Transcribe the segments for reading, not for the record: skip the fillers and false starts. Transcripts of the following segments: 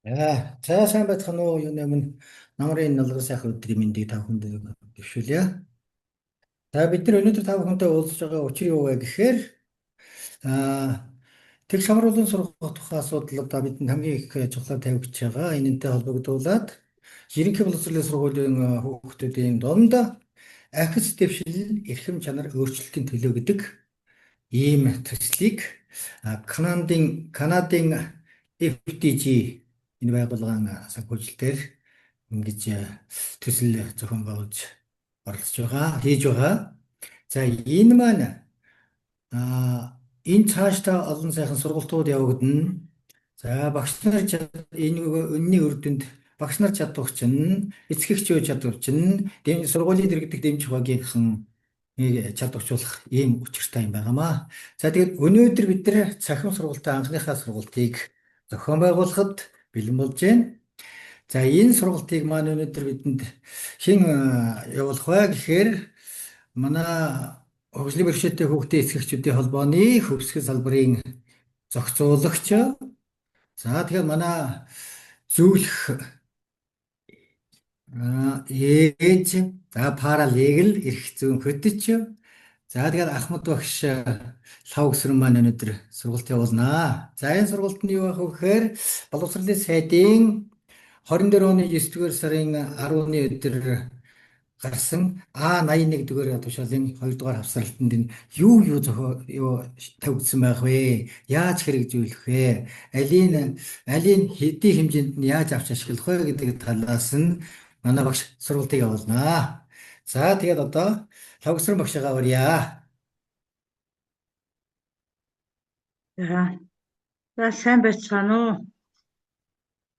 За сайн байцгаана уу? Юуны өмнө намрын налгар сайхан өдрийн мэндийг та бүхэнд дэвшүүлье. За бид нар өнөөдөр та бүхэнтэй уулзж байгаа учир юу вэ гэхээр тэгш хамруулан сургах тухай асуудал одоо бидэнд хамгийн их чухлаар тавигдж байгаа. Энэнтэй холбогдуулаад Жирэнхий боловсролын сургуулийн хүүхдүүдийн дунд ахис дэвшил, эрхэм чанар өөрчлөлтийн төлөө гэдэг ийм төслийг Канадын FDG энэ байгууллагын санхүүжилтээр ингэж төсөл зохион байгуулж оролцож байгаа, хийж байгаа. За энэ маань энэ цаашдаа олон сайхан сургалтууд явагдана. За багш нар энэ энэний үр дүнд багш нар чадварч нь, эцэг эхчүүд чадварч нь, сургуулийн дэргэдэх дэмжих багийнхан чадварчуулах ийм учиртай юм байгаамаа. За тэгээд өнөөдөр бид нар цахим сургалтын анхныхаа сургалтыг зохион байгуулахад бэлэн болж байна. За энэ сургалтыг маань өнөөдөр бидэнд хэн явуулах вэ гэхээр манай хөгжлийн бэрхшээлтэй хүүхдийн эцэг эхчүүдийн холбооны хөвсгөл салбарын зохицуулагч. За тэгэхээр манай зөвлөх ээж, за паралегл эрх зүйн хөтөч. За тэгээд Ахмад багш Лхав Өгсрөн маань өнөөдөр сургалт явуулнаа. За энэ сургалт нь юу байх вэ гэхээр боловсролын сайдын 24 оны 9 дугаар сарын 10-ны өдөр гарсан А81 дугаар тушаалын 2 дугаар хавсралтанд энэ юу юу зохио юу тавигдсан байх вэ? Яаж хэрэгжүүлэх вэ? Алийн хэдий хэмжээнд нь яаж авч ашиглах вэ гэдэг талаас нь манай багш сургалтыг явуулнаа. За тэгээд одоо Лхав Өгсрөн багшигаа урья. За сайн байцгаана уу?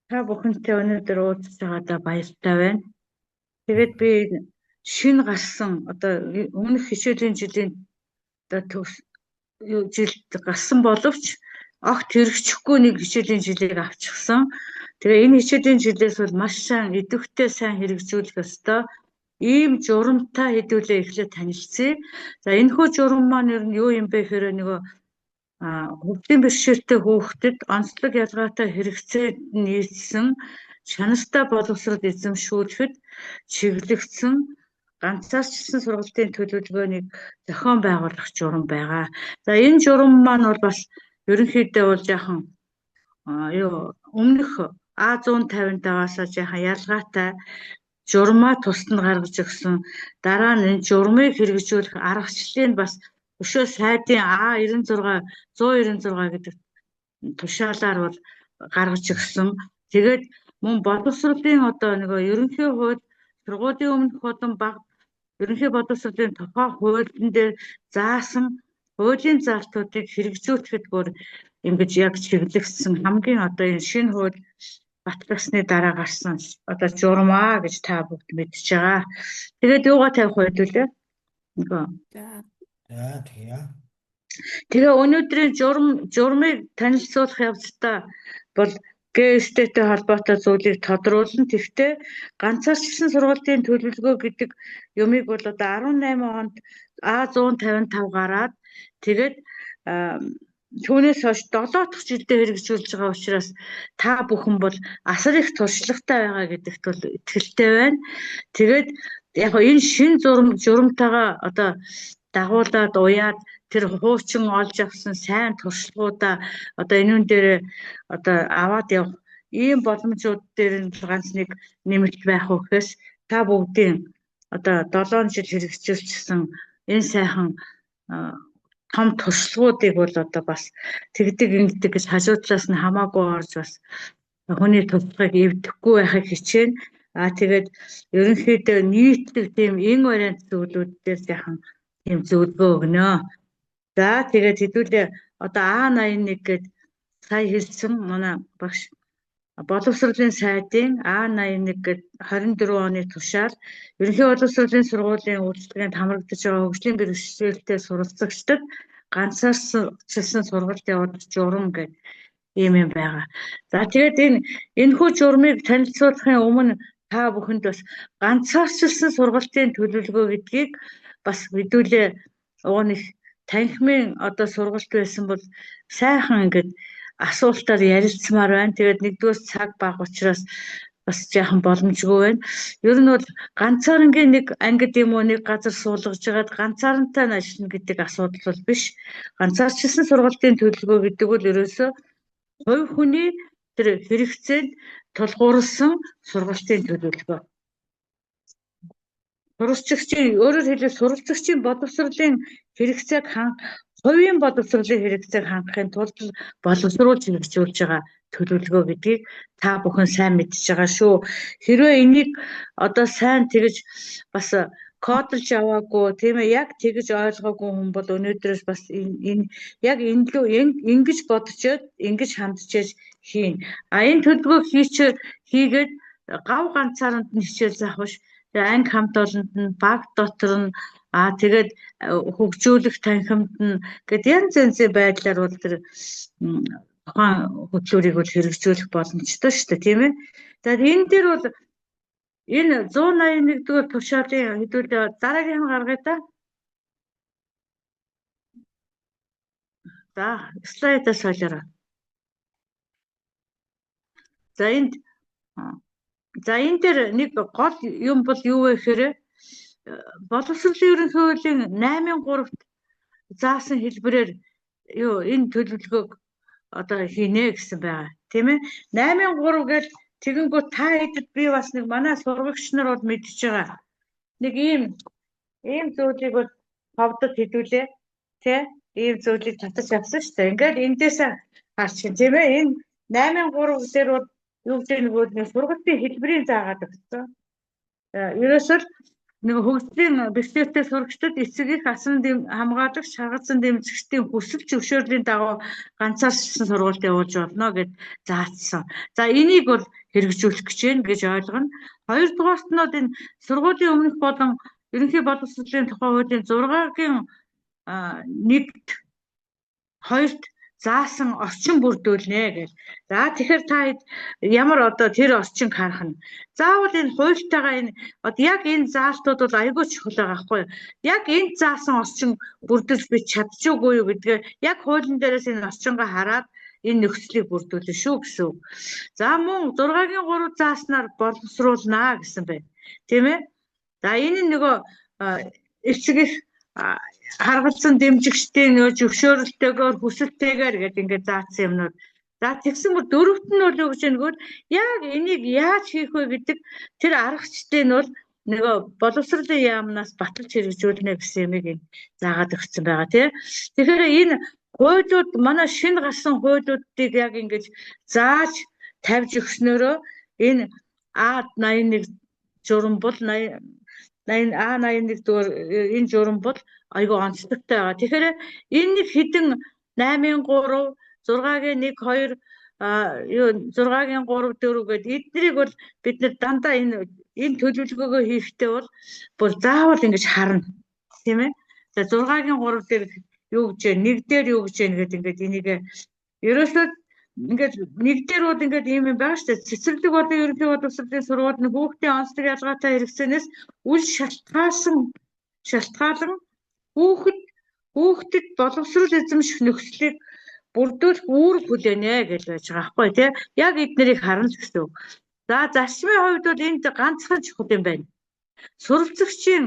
Та бүхэнтэй өнөөдөр уулзаж байгаадаа баяртай байна. Тэгээд би шинэ гарсан одоо өмнөх хичээлийн жилийн одоо төгс жилд гарсан боловч огт хэрэгжихгүй нэг хичээлийн жилийг авчихсан. Тэгээ энэ хичээлийн жилээс бол маш сайн идэвхтэй сайн хэрэгжүүлэх ёстой. Ийм журамтай хэдүүлээ эхлээд танилцъя. За энэхүү журам маань ер нь юу юм бэ гэхээр нөгөө хөгжлийн бэрхшээлтэй хүүхдэд онцлог ялгаатай хэрэгцээд нийцсэн чанартай боловсрол эзэмшүүлэхэд чиглэгдсэн ганцаарчилсан сургалтын төлөвлөгөөнийг зохион байгуулах журам байгаа. За энэ журам маань бол бас ерөнхийдөө бол жаахан юу өмнөх А150-аас жаахан ялгаатай журмаа тусад нь гаргаж өгсөн. Дараа нь энэ журмыг хэрэгжүүлэх аргачлалыг бас өшөө сайдын А96 196 гэдэг тушаалаар бол гаргаж өгсөн. Тэгээд мөн боловсролын одоо нөгөө ерөнхий хууль, сургуулийн өмнөх болон бага ерөнхий боловсролын тухай хуулийн дээр заасан хуулийн заалтуудыг хэрэгжүүлэхэд бүр ингэж яг чиглэгдсэн хамгийн одоо энэ шинэ хууль батлагдсны дараа гарсан одоо журмаа гэж та бүгд мэдж байгаа. Тэгээд юугаа тавих вэ хэдүүлээ? Нөгөө. За тэгье. Тэгээ өнөөдрийн журмыг танилцуулах явцдаа бол ГСТ-тэй холбоотой зүйлийг тодруулна. Тэгэхдээ ганцаарчилсан сургалтын төлөвлөгөө гэдэг юмыг бол одоо 18 онд А155 гараад тэгээд түүнээс хойш 7 дахь жилдээ хэрэгжүүлж байгаа учраас та бүхэн бол асар их туршлагатай байгаа гэдэгт бол итгэлтэй байна. Тэгээд яг энэ шинэ журамтайгаа одоо дагуулад уяад тэр хуучин олж авсан сайн туршлагуудаа одоо энүүн дээр одоо аваад явах ийм боломжууд дээр нь ганц нэг нэмэлт байх уу гэхээс та бүгдийн одоо 7 жил хэрэгжүүлчихсэн энэ сайхан том туршлагуудыг бол одоо бас тэгдэг ингэдэг гэж хажуу талаас нь хамаагүй орж бас хүний туршлагыг эвдэхгүй байхыг хичээнэ. Тэгээд ерөнхийдөө нийтлэг тийм эн вариант зүйлүүд дээр сайхан тийм зөвлөгөө өгнө. За тэгээд хэдүүлээ одоо А81 гээд сая хэлсэн манай багш боловсролын сайдын А81 гээд 24 оны тушаал ерөнхий боловсролын сургуулийн үйлчилгээнд хамрагдаж байгаа хөгжлийн бэрхшээлтэй суралцагчдад ганцаарчилсан сургалт явуулах журам гэдэг ийм юм байгаа. За тэгээд энэхүү журмыг танилцуулахын өмнө та бүхэнд бас ганцаарчилсан сургалтын төлөвлөгөө гэдгийг бас хэдүүлээ уг нь их танхимын одоо сургалт байсан бол сайхан ингээд асуултаар ярилцмаар байна. Тэгээд нэгдүгээр цаг бага учраас бас жаахан боломжгүй байна. Ер нь бол ганцаарангийн нэг ангид юм уу нэг газар суулгаж байгаад ганцаарантай нь ажиллана гэдэг асуудал бол биш. Ганцаарчилсан сургалтын төлөвлөгөө гэдэг бол ерөөсөө хувь хүний тэр хэрэгцээнд тулгуурласан сургалтын төлөвлөгөө. Суралцагчийн, өөрөөр хэлбэл суралцагчийн боловсролын хэрэгцээг хувийн боловсролын хэрэгцээг хангахын тулд боловсруулж хэрэгжүүлж байгаа төлөвлөгөө гэдгийг та бүхэн сайн мэдж байгаа шүү. Хэрвээ энийг одоо сайн тэгж бас кодолж аваагүй, тийм ээ, яг тэгж ойлгоогүй хүн бол өнөөдрөөс бас энэ яг энэ лүү ингэж бодчоод ингэж хандчээж хийн. А энэ төлөвлөгөө хийгээд гав ганцааранд нь хичээл заах биш. Анги хамт олонд нь, баг дотор нь, тэгээд хөгжүүлэх танхимд нь гэд янз янзын байдлаар бол тэр тухайн хөтлүүрийг бол хэрэгжүүлэх боломжтой шүү дээ, тийм ээ. За энэ дээр бол энэ 181 дугаар тушаалын хэдүүл дараагийн нь гаргая та. За слайдаас солиороо. За энд энэ дээр нэг гол юм бол юу вэ гэхээр боловсролын ерөнхий хуулийн 8-3-т заасан хэлбэрээр юу энэ төлөвлөгөөг одоо хийнэ гэсэн байгаа, тийм ээ. 8-3 гэж тэгэнгүүт та хэдэд би бас нэг манай сургагч нар бол мэдж байгаа. Нэг ийм зүйлийг бол ховдод хэдүүлээ, тий? Ийм зүйлийг татаж авсан шүү дээ. Ингээд эндээсээ харчих, тийм ээ. Энэ 8-3 дээр бол юу гэдэг нөгөө нэг сургалтын хэлбэрийн заагаад өгсөн. Ерөөсөө нэг хөгжлийн бэлтгэлтэй сурагчдад эцэг их асан хамгаалагч харгацсан дэмжигчдийн хүсэл зөвшөөрлийн дагуу ганцаарчсан сургалт явуулж болно гэд заасан. За энийг бол хэрэгжүүлэх гэж байна гэж ойлгоно. Хоёрдугаарт нь бол энэ сургуулийн өмнөх болон ерөнхий боловсролын тухай хуулийн 6-гийн 1-т 2-т заасан орчин бүрдүүлнэ гэж. За тэгэхээр та ямар одоо тэр орчинг харах нь. Заавал энэ хуультайгаа энэ одоо яг энэ заалтууд бол айгүй чухал байгаа байхгүй юу? Яг энэ заасан орчин бүрдүүлж би чадчихгүй юу гэдгээ яг хуулийн дээрээс энэ орчингоо хараад энэ нөхцөлийг бүрдүүлнэ шүү гэсэн үг. За мөн 6-гийн 3 зааснаар боловсруулнаа гэсэн байна. Тийм ээ? За энэ нь нөгөө эцэг их харгалзан дэмжигчдийн нөгөө зөвшөөрөлтөөр хүсэлттэйгээр гэдэг ингээд заасан юмнууд. За тэгсэн мөр дөрөвт нь бол юу гэж нөгөө яг энийг яаж хийх вэ гэдэг тэр аргачдыг нь бол нөгөө боловсролын яамнаас баталж хэрэгжүүлнэ гэсэн юмыг энэ заагаад өгсөн байгаа тий. Тэгэхээр энэ хуулиуд манай шинэ гарсан хуулиудыг яг ингэж зааж тавьж өгснөөрөө энэ А81 журам бол 80 А81 дугаар энэ журам бол айгүй онцлогтой байгаа. Тэгэхээр энэ нэг хэдэн 8-ын 3, 6-гийн 1 2 юу 6-гийн 3 4 гээд эднийг бол бид нэр дандаа энэ төлөвлөгөөгөө хийхдээ бол бүр заавал ингэж харна. Тийм ээ. За 6-гийн 3 дээр юу гэж вэ? 1 дээр юу гэж вэ гэдэг ингээд энийг ерөөсөө ингээд нэг дээр бол ингээд ийм юм байгаа шүү дээ. Цэцэрлэг болон ерөнхий боловсролын сургууль нь хүүхдийн онцлог ялгаатай хэрэгцээнээс үл шалтгаалan хүүхдэд боловсрол эзэмших нөхцөлийг бүрдүүлэх үүрэг хүлээнэ гэж байж байгаа байхгүй тий. Яг эднэрийг харна л гэсэн үг. За зарчмын хувьд бол энд ганцхан чухал юм байна. Суралцагчийн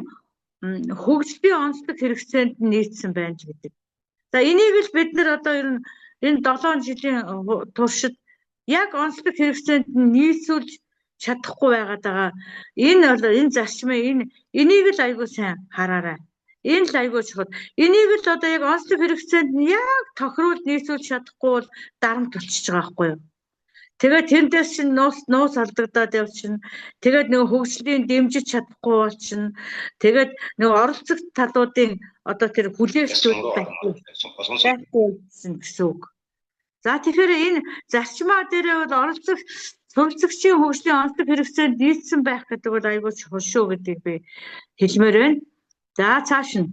хөгжлийн онцлог хэрэгцээнд нь нийцсэн байна гэдэг. За энийг л бид нар одоо ер нь энэ 7 жилийн туршид яг онцлог хэрэгцээнд нь нийцүүлж чадахгүй байгаад байгаа. Энэ бол энэ зарчмын энийг л айгүй сайн хараарай. Энэ л айгүй чухал. Энийг л одоо яг онцлог хэрэгцээнд нь яг тохируулж нийцүүлж чадахгүй бол дарамт болчихж байгаа байхгүй юу? Тэгээд тэндээс чинь нууц алдагдаад явчихна. Тэгээд нөгөө хөгжлийн дэмжиж чадахгүй болчихно. Тэгээд нөгөө оролцогч талуудын одоо тэр хүлээлтүүд байхгүй гэсэн үг. За тэгэхээр энэ зарчмаа дээрээ бол оролцогч суралцагчийн хөгжлийн онцлог хэрэгцээнд нийцсэн байх гэдэг бол айгүй чухал шүү гэдгийг би хэлмээр байна. За цааш нь.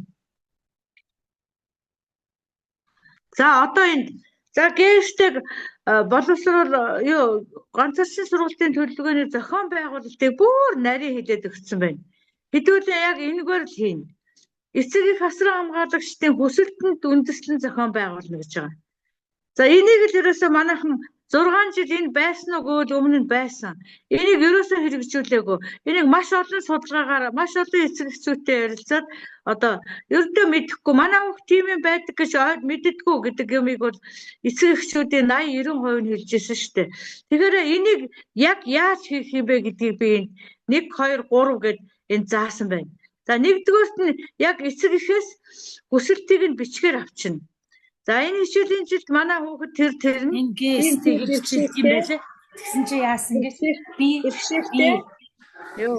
За одоо энд за ГЭС-тэй боловсрол юу ганцаарчин сургуулийн төлөвлөгөөний зохион байгуулалтыг бүр нарийн хэлээд өгсөн байна. Хэдүүлээ яг энэгээр л хийнэ. Эцэг их асран хамгаалагчдын хүсэлтэнд үндэслэн зохион байгуулна гэж байгаа. За энийг л ерөөсөө манайхан 6 жил энэ байсан уу гэвэл өмнө нь байсан. Энийг ерөөсөө хэрэгжүүлээгүй. Энийг маш олон судалгаагаар маш олон эцэг эхчүүдтэй ярилцаад одоо ердөө мэдэхгүй манай хүүхд тийм юм байдаг гэж мэддэггүй гэдэг юмыг бол эцэг эхчүүдийн 80 90% нь хэлж ирсэн шүү дээ. Тэгэхээр энийг яг яаж хийх юм бэ гэдгийг би энд 1 2 3 гэд энэ заасан байна. За нэгдүгээрт нь яг эцэг эхээс хүсэлтийг нь бичгээр авчина. За энэ хичээлийн жилд манай хүүхэд тэр нь Ингээс тэгж хичээлдэг юм байлээ. Тэгсэн чи яасан гэж би бэрхшээлтэй юу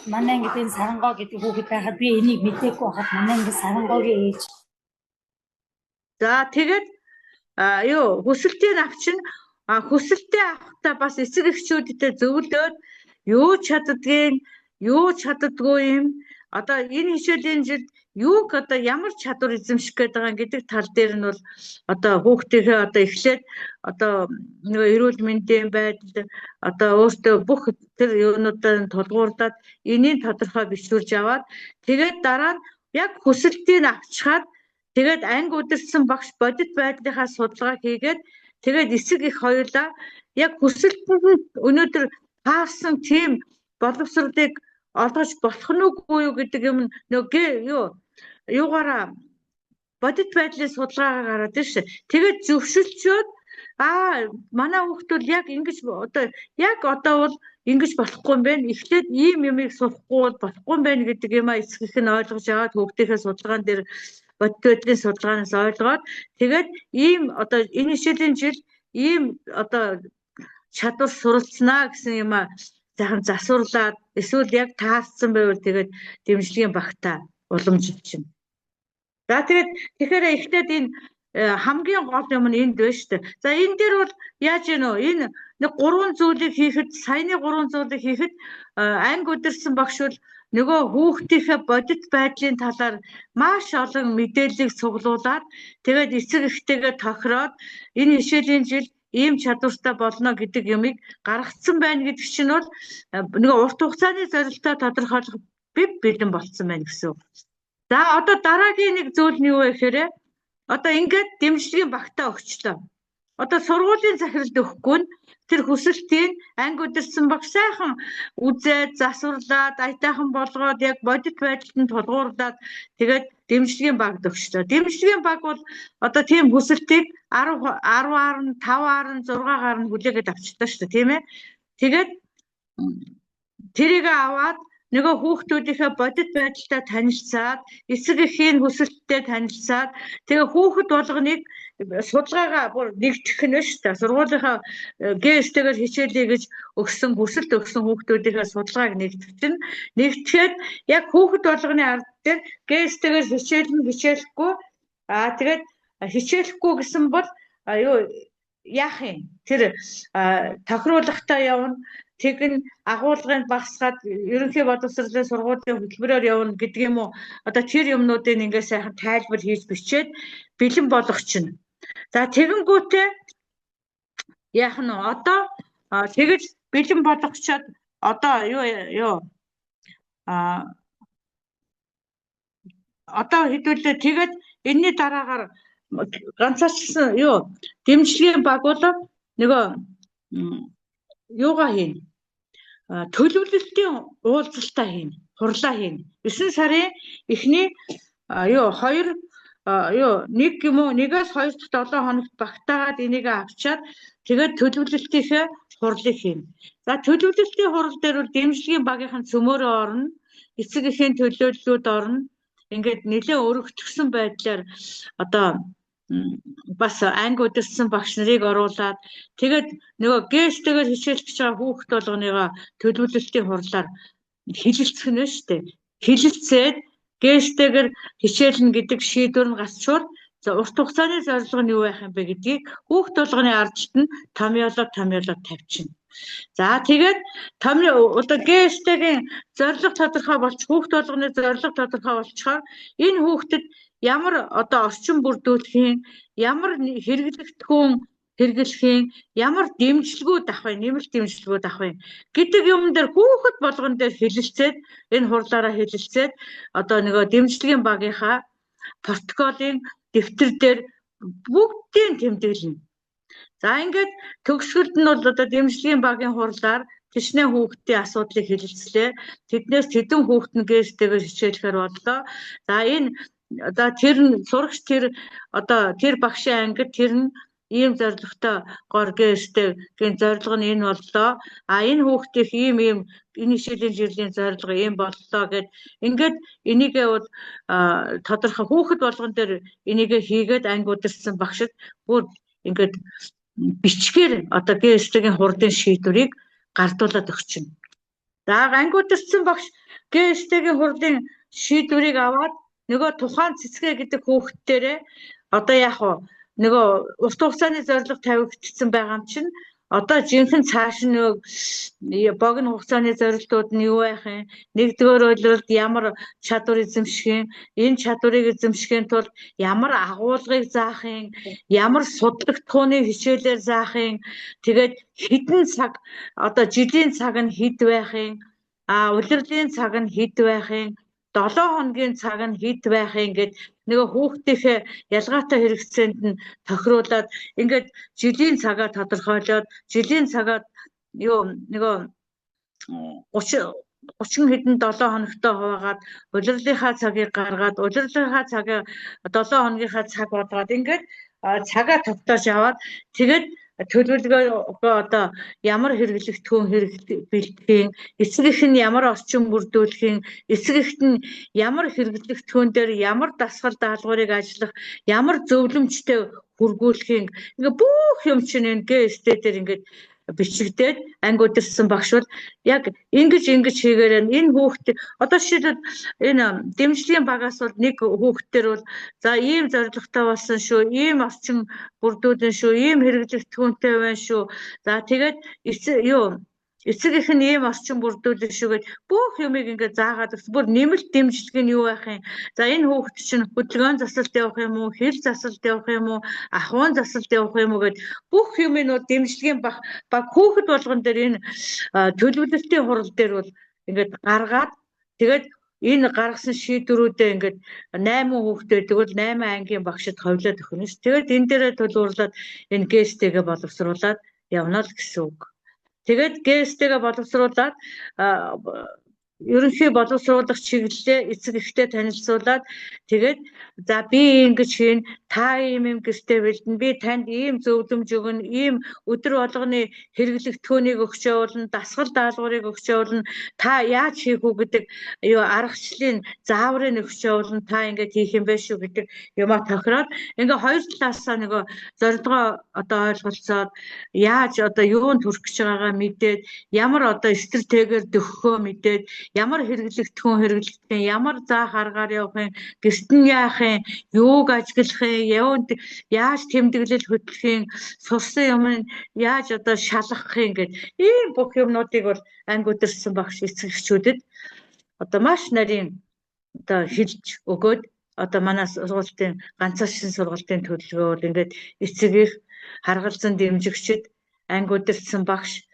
манай ангид энэ сарангоо гэдэг хүүхэд байхад би энийг мдээгүй байхад манай анги сарангоогийн ээж. За тэгээд юу хүсэлтийг авчина. Хүсэлтээ авахдаа бас эцэг эхчүүдтэй зөвлөөд юу чаддгийг, юу чаддгүй юм. Одоо энэ хичээлийн жилд юуг одоо ямар чадвар эзэмших гээд байгаа гэдэг тал дээр нь бол одоо хүүхдийнхээ одоо эхлээд одоо нөгөө эрүүл мэндийн байдал одоо өөртөө бүх тэр юунуудаа тулгуурлаад энийг тодорхой бичүүлж аваад тэгээд дараа нь яг хүсэлтийг авчхаад тэгээд анги удирдсан багш бодит байдлынхаа судалгаа хийгээд тэгээд эцэг их хоёулаа яг хүсэлтэнд нь өнөөдөр таарсан тийм боловсролыг олгож болох нь үгүй юу гэдэг юм нөгөө юу юугаараа бодит байдлын судалгаагаар гараад ирж шээ. Тэгээд зөвшөлчөөд манай хүүхд бол яг ингэж одоо яг одоо бол ингэж болохгүй юм байна. Эхлээд ийм юмыг сурахгүй бол болохгүй юм байна гэдэг юм а эцэг их нь ойлгож аваад хүүхдийнхээ судалгаан дээр бодит байдлын судалгаанаас ойлгоод тэгээд ийм одоо энэ хичээлийн жил ийм одоо чадвар суралцнаа гэсэн юм а сайхан засварлаад эсвэл яг таарсан байвал тэгээд дэмжлэгийн багтаа уламжилчихна. За тэгээд тэгэхээр эхлээд энэ хамгийн гол юм нь энд байна шүү дээ. За энэ дээр бол яаж гэнэ үү? Энэ нэг гурван зүйлийг хийхэд, саяны гурван зүйлийг хийхэд анги удирсан багш бол нөгөө хүүхдийнхээ бодит байдлын талаар маш олон мэдээллийг цуглуулад тэгээд эцэг эхтэйгээ тохироод энэ хичээлийн жил ийм чадвартай болно гэдэг юмыг гаргацсан байна гэдэг чинь бол нөгөө урт хугацааны зорилтоо тодорхойлох бив бэлэн болцсон байна гэсэн үг. За одоо дараагийн нэг зүйл нь юу вэ гэхээр одоо ингээд дэмжлэгийн багтаа өгчлөө. Одоо сургуулийн захиралд өгөхгүй нь тэр хүсэлтийг анги удирдсан багш сайхан үзээд засварлаад аятайхан болгоод яг бодит байдалд нь тулгуурлаад тэгээд дэмжлэгийн багт өгчлөө. Дэмжлэгийн баг бол одоо тийм хүсэлтийг 10 10-аар нь 5-аар нь 6-аар нь хүлээгээд авчдаа шүү дээ, тийм ээ. Тэгээд тэрийг аваад нөгөө хүүхдүүдийнхээ бодит байдалтай танилцаад, эцэг эхийн хүсэлттэй танилцаад, тэгээ хүүхэд болгоныг судалгаагаа бүр нэгтгэх нь шүү дээ. Сургуулийнхаа ГС-тэйгээр хичээлье гэж өгсөн хүсэлт өгсөн хүүхдүүдийнхээ судалгааг нэгтгэх чинь нэгтгэхэд яг хүүхэд болгоны ард дээр ГС-тэйгээр хичээлнэ хичээлэхгүй тэгээд хичээлэхгүй гэсэн бол юу яах юм? Тэр тохируулахтаа явна. Тэг нь агуулгыг багасгаад ерөнхий боловсролын сургуулийн хөтөлбөрөөр явна гэдэг юм уу? Одоо тэр юмнуудыг ингээ сайхан тайлбар хийж бичээд бэлэн болгочихно. За тэгэнгүүтээ яах нь вэ? Одоо тэгэж бэлэн болгочоод одоо юу юу одоо хэдүүлээ тэгээд энэний дараагаар ганцаарчсан юу дэмжлэгийн баг бол нөгөө юугаа хийнэ? Төлөвлөлтийн уулзалтаа хийнэ, хурлаа хийнэ. 9 сарын эхний юу 2 юу 1 юм уу 1-ээс 2 дахь 7 хоногт багтаагаад энийг авчаад тэгээд төлөвлөлтийнхээ хурлыг хийнэ. За төлөвлөлтийн хурал дээр бол дэмжлэгийн багийнхан цөмөөрөө орно, эцэг эхийн төлөөллүүд орно. Ингээд нэлээд өргөтгсөн байдлаар одоо бас анги удирдсан багш нарыг оруулаад тэгээд нөгөө ГС-тэйгээр хичээлж байгаа хүүхд болгоныгоо төлөвлөлтийн хурлаар хилэлцэх нь шүү дээ. Хилэлцээд ГС-тэйгээр хичээлнэ гэдэг шийдвэр нь гацчвал за урт хугацааны зорилго нь юу байх юм бэ гэдгийг хүүхд болгоны ардчилт нь томьёолоод тавьчихна. За тэгээд томьёо одоо ГС-тэйгийн зорилго тодорхой болч хүүхд болгоны зорилго тодорхой болчихоор энэ хүүхдэд ямар одоо орчин бүрдүүлэх юм, ямар хэрэглэгдэхүүн хэрэглэх юм, ямар дэмжлэгүүд авах юм, нэмэлт дэмжлэгүүд авах юм гэдэг юм дээр хүүхэд болгон дээр хэлэлцээд энэ хурлаараа хэлэлцээд одоо нөгөө дэмжлэгийн багийнхаа протоколын дэвтэр дээр бүгдийг тэмдэглэнэ. За ингээд төгсгөлд нь бол одоо дэмжлэгийн багийн хурлаар тэшнээ хүүхдийн асуудлыг хэлэлцлээ. Тэднээс тэдэн хүүхд нь ГСТ-гээр хичээлэхээр боллоо. За энэ одоо тэр нь сурагч тэр одоо тэр багшийн ангид тэр нь ийм зорилготой гор ГСТ-гийн зорилго нь энэ боллоо. А энэ хүүхдийнх ийм ийм энэ хичээлийн жилийн зорилго ийм боллоо гэд ингээд энийгээ бол тодорхой хүүхэд болгон дээр энийгээ хийгээд анги удирдсан багшид бүр ингээд бичгээр одоо ГСТ-гийн хурдын шийдвэрийг гардуулаад өгчнө. За анги удирдсан багш ГСТ-гийн хурлын шийдвэрийг аваад нөгөө тухайн цэцгээ гэдэг хүүхэд дээрээ одоо яг нөгөө урт хугацааны зорилго тавигдсан байгаа юм чинь одоо жинхэнэ цааш нь нөгөө богино хугацааны зорилтууд нь юу байх юм? Нэгдүгээр улиралд ямар чадвар эзэмших юм? Энэ чадварыг эзэмшихийн тулд ямар агуулгыг заах юм? Ямар судлагдахууны хичээлээр заах юм? Тэгээд хэдэн цаг одоо жилийн цаг нь хэд байх юм? А улирлын цаг нь хэд байх юм? 7 хоногийн цаг нь хэд байх юм гэд нөгөө хүүхдийнхээ ялгаатай хэрэгцээнд нь тохируулаад ингээд жилийн цагаа тодорхойлоод жилийн цагаа юу нөгөө 30 хэдэн 7 хоногтой хуваагаад улирлынхаа цагийг гаргаад улирлынхаа цагаа 7 хоногийнхаа цаг болгоод ингээд цагаа тогтоож аваад тэгээд төлөвлөгөөгөө одоо ямар хэрэглэгдэхүүн бэлтгэх, эцэг эх нь ямар орчин бүрдүүлэх юм, эцэг эхэд нь ямар хэрэглэгдэхүүн дээр ямар дасгал даалгаврыг ажиллах, ямар зөвлөмжтэй хүргүүлэх юм. Ингээ бүх юм чинь энэ ГСТ дээр ингээд бичигдээд анги удирдсан багш бол яг ингэж ингэж хийгээрээ энэ хүүхд одоо жишээлбэл энэ дэмжлэгийн багаас бол нэг хүүхдтэр бол за ийм зорилготой болсон шүү, ийм орчин бүрдүүлэн шүү, ийм хэрэглэгдэхүүнтэй байна шүү. За тэгээд юу эцэг эх нь ийм орчин бүрдүүлэн шүү гэд бүх юмыг ингээд заагаад өгсөн. Бүр нэмэлт дэмжлэг нь юу байх юм? За энэ хүүхд чинь хөдөлгөөн засалд явах юм уу, хэл засалд явах юм уу, ахуйн засалд явах юм уу гэд бүх юмыг нь дэмжлэгийн баг хүүхэд болгон дээр энэ төлөвлөлтийн хурал дээр бол ингээд гаргаад тэгээд энэ гаргасан шийдвэрүүдээ ингээд 8 хүүхдээ байдаг бол 8 ангийн багшид ховлоод өгнө ш. Тэгээд энэ дээрээ төлөвлөлээд энэ ГСТ-гээ боловсруулад явна л гэсэн үг. Тэгээд ГСТ-гээ боловсруулад ерөнхий боловсруулах чиглэлээ эцэг эхтэй танилцуулаад тэгээд за би ингэж хийн, та ийм юм гэртээ бэлдэн, би танд ийм зөвлөмж өгнө, ийм өдөр болгоны хэрэглэгдэхүүнийг өгч явуулна, дасгал даалгаврыг өгч явуулна, та яаж хийх үү гэдэг юу аргачлалын зааврыг өгч явуулна, та ингэж хийх юм байх шүү гэдэг юмаа тохироод ингээ хоёр талаасаа нөгөө зорилгоо одоо ойлголцоод яаж одоо юунд хүрэх гэж байгаагаа мэдээд ямар одоо стратегиэр дөхөхөө мэдээд ямар хэрэглэгдэхүүн хэрэглэгдэх юм, ямар заах аргаар явах юм, гэрт нь яах юм, юуг ажиглах юм, юунд яаж тэмдэглэл хөтлөх юм, сурсан юм нь яаж одоо шалгах юм гэд ийм бүх юмнуудыг бол анги удирдсан багш эцэг эхчүүдэд одоо маш нарийн одоо хэлж өгөөд одоо манай сургуулийн ганцаарчин сургалтын төлөвлөгөө бол ингээд эцэг их харгалзан дэмжигчид анги удирдсан багш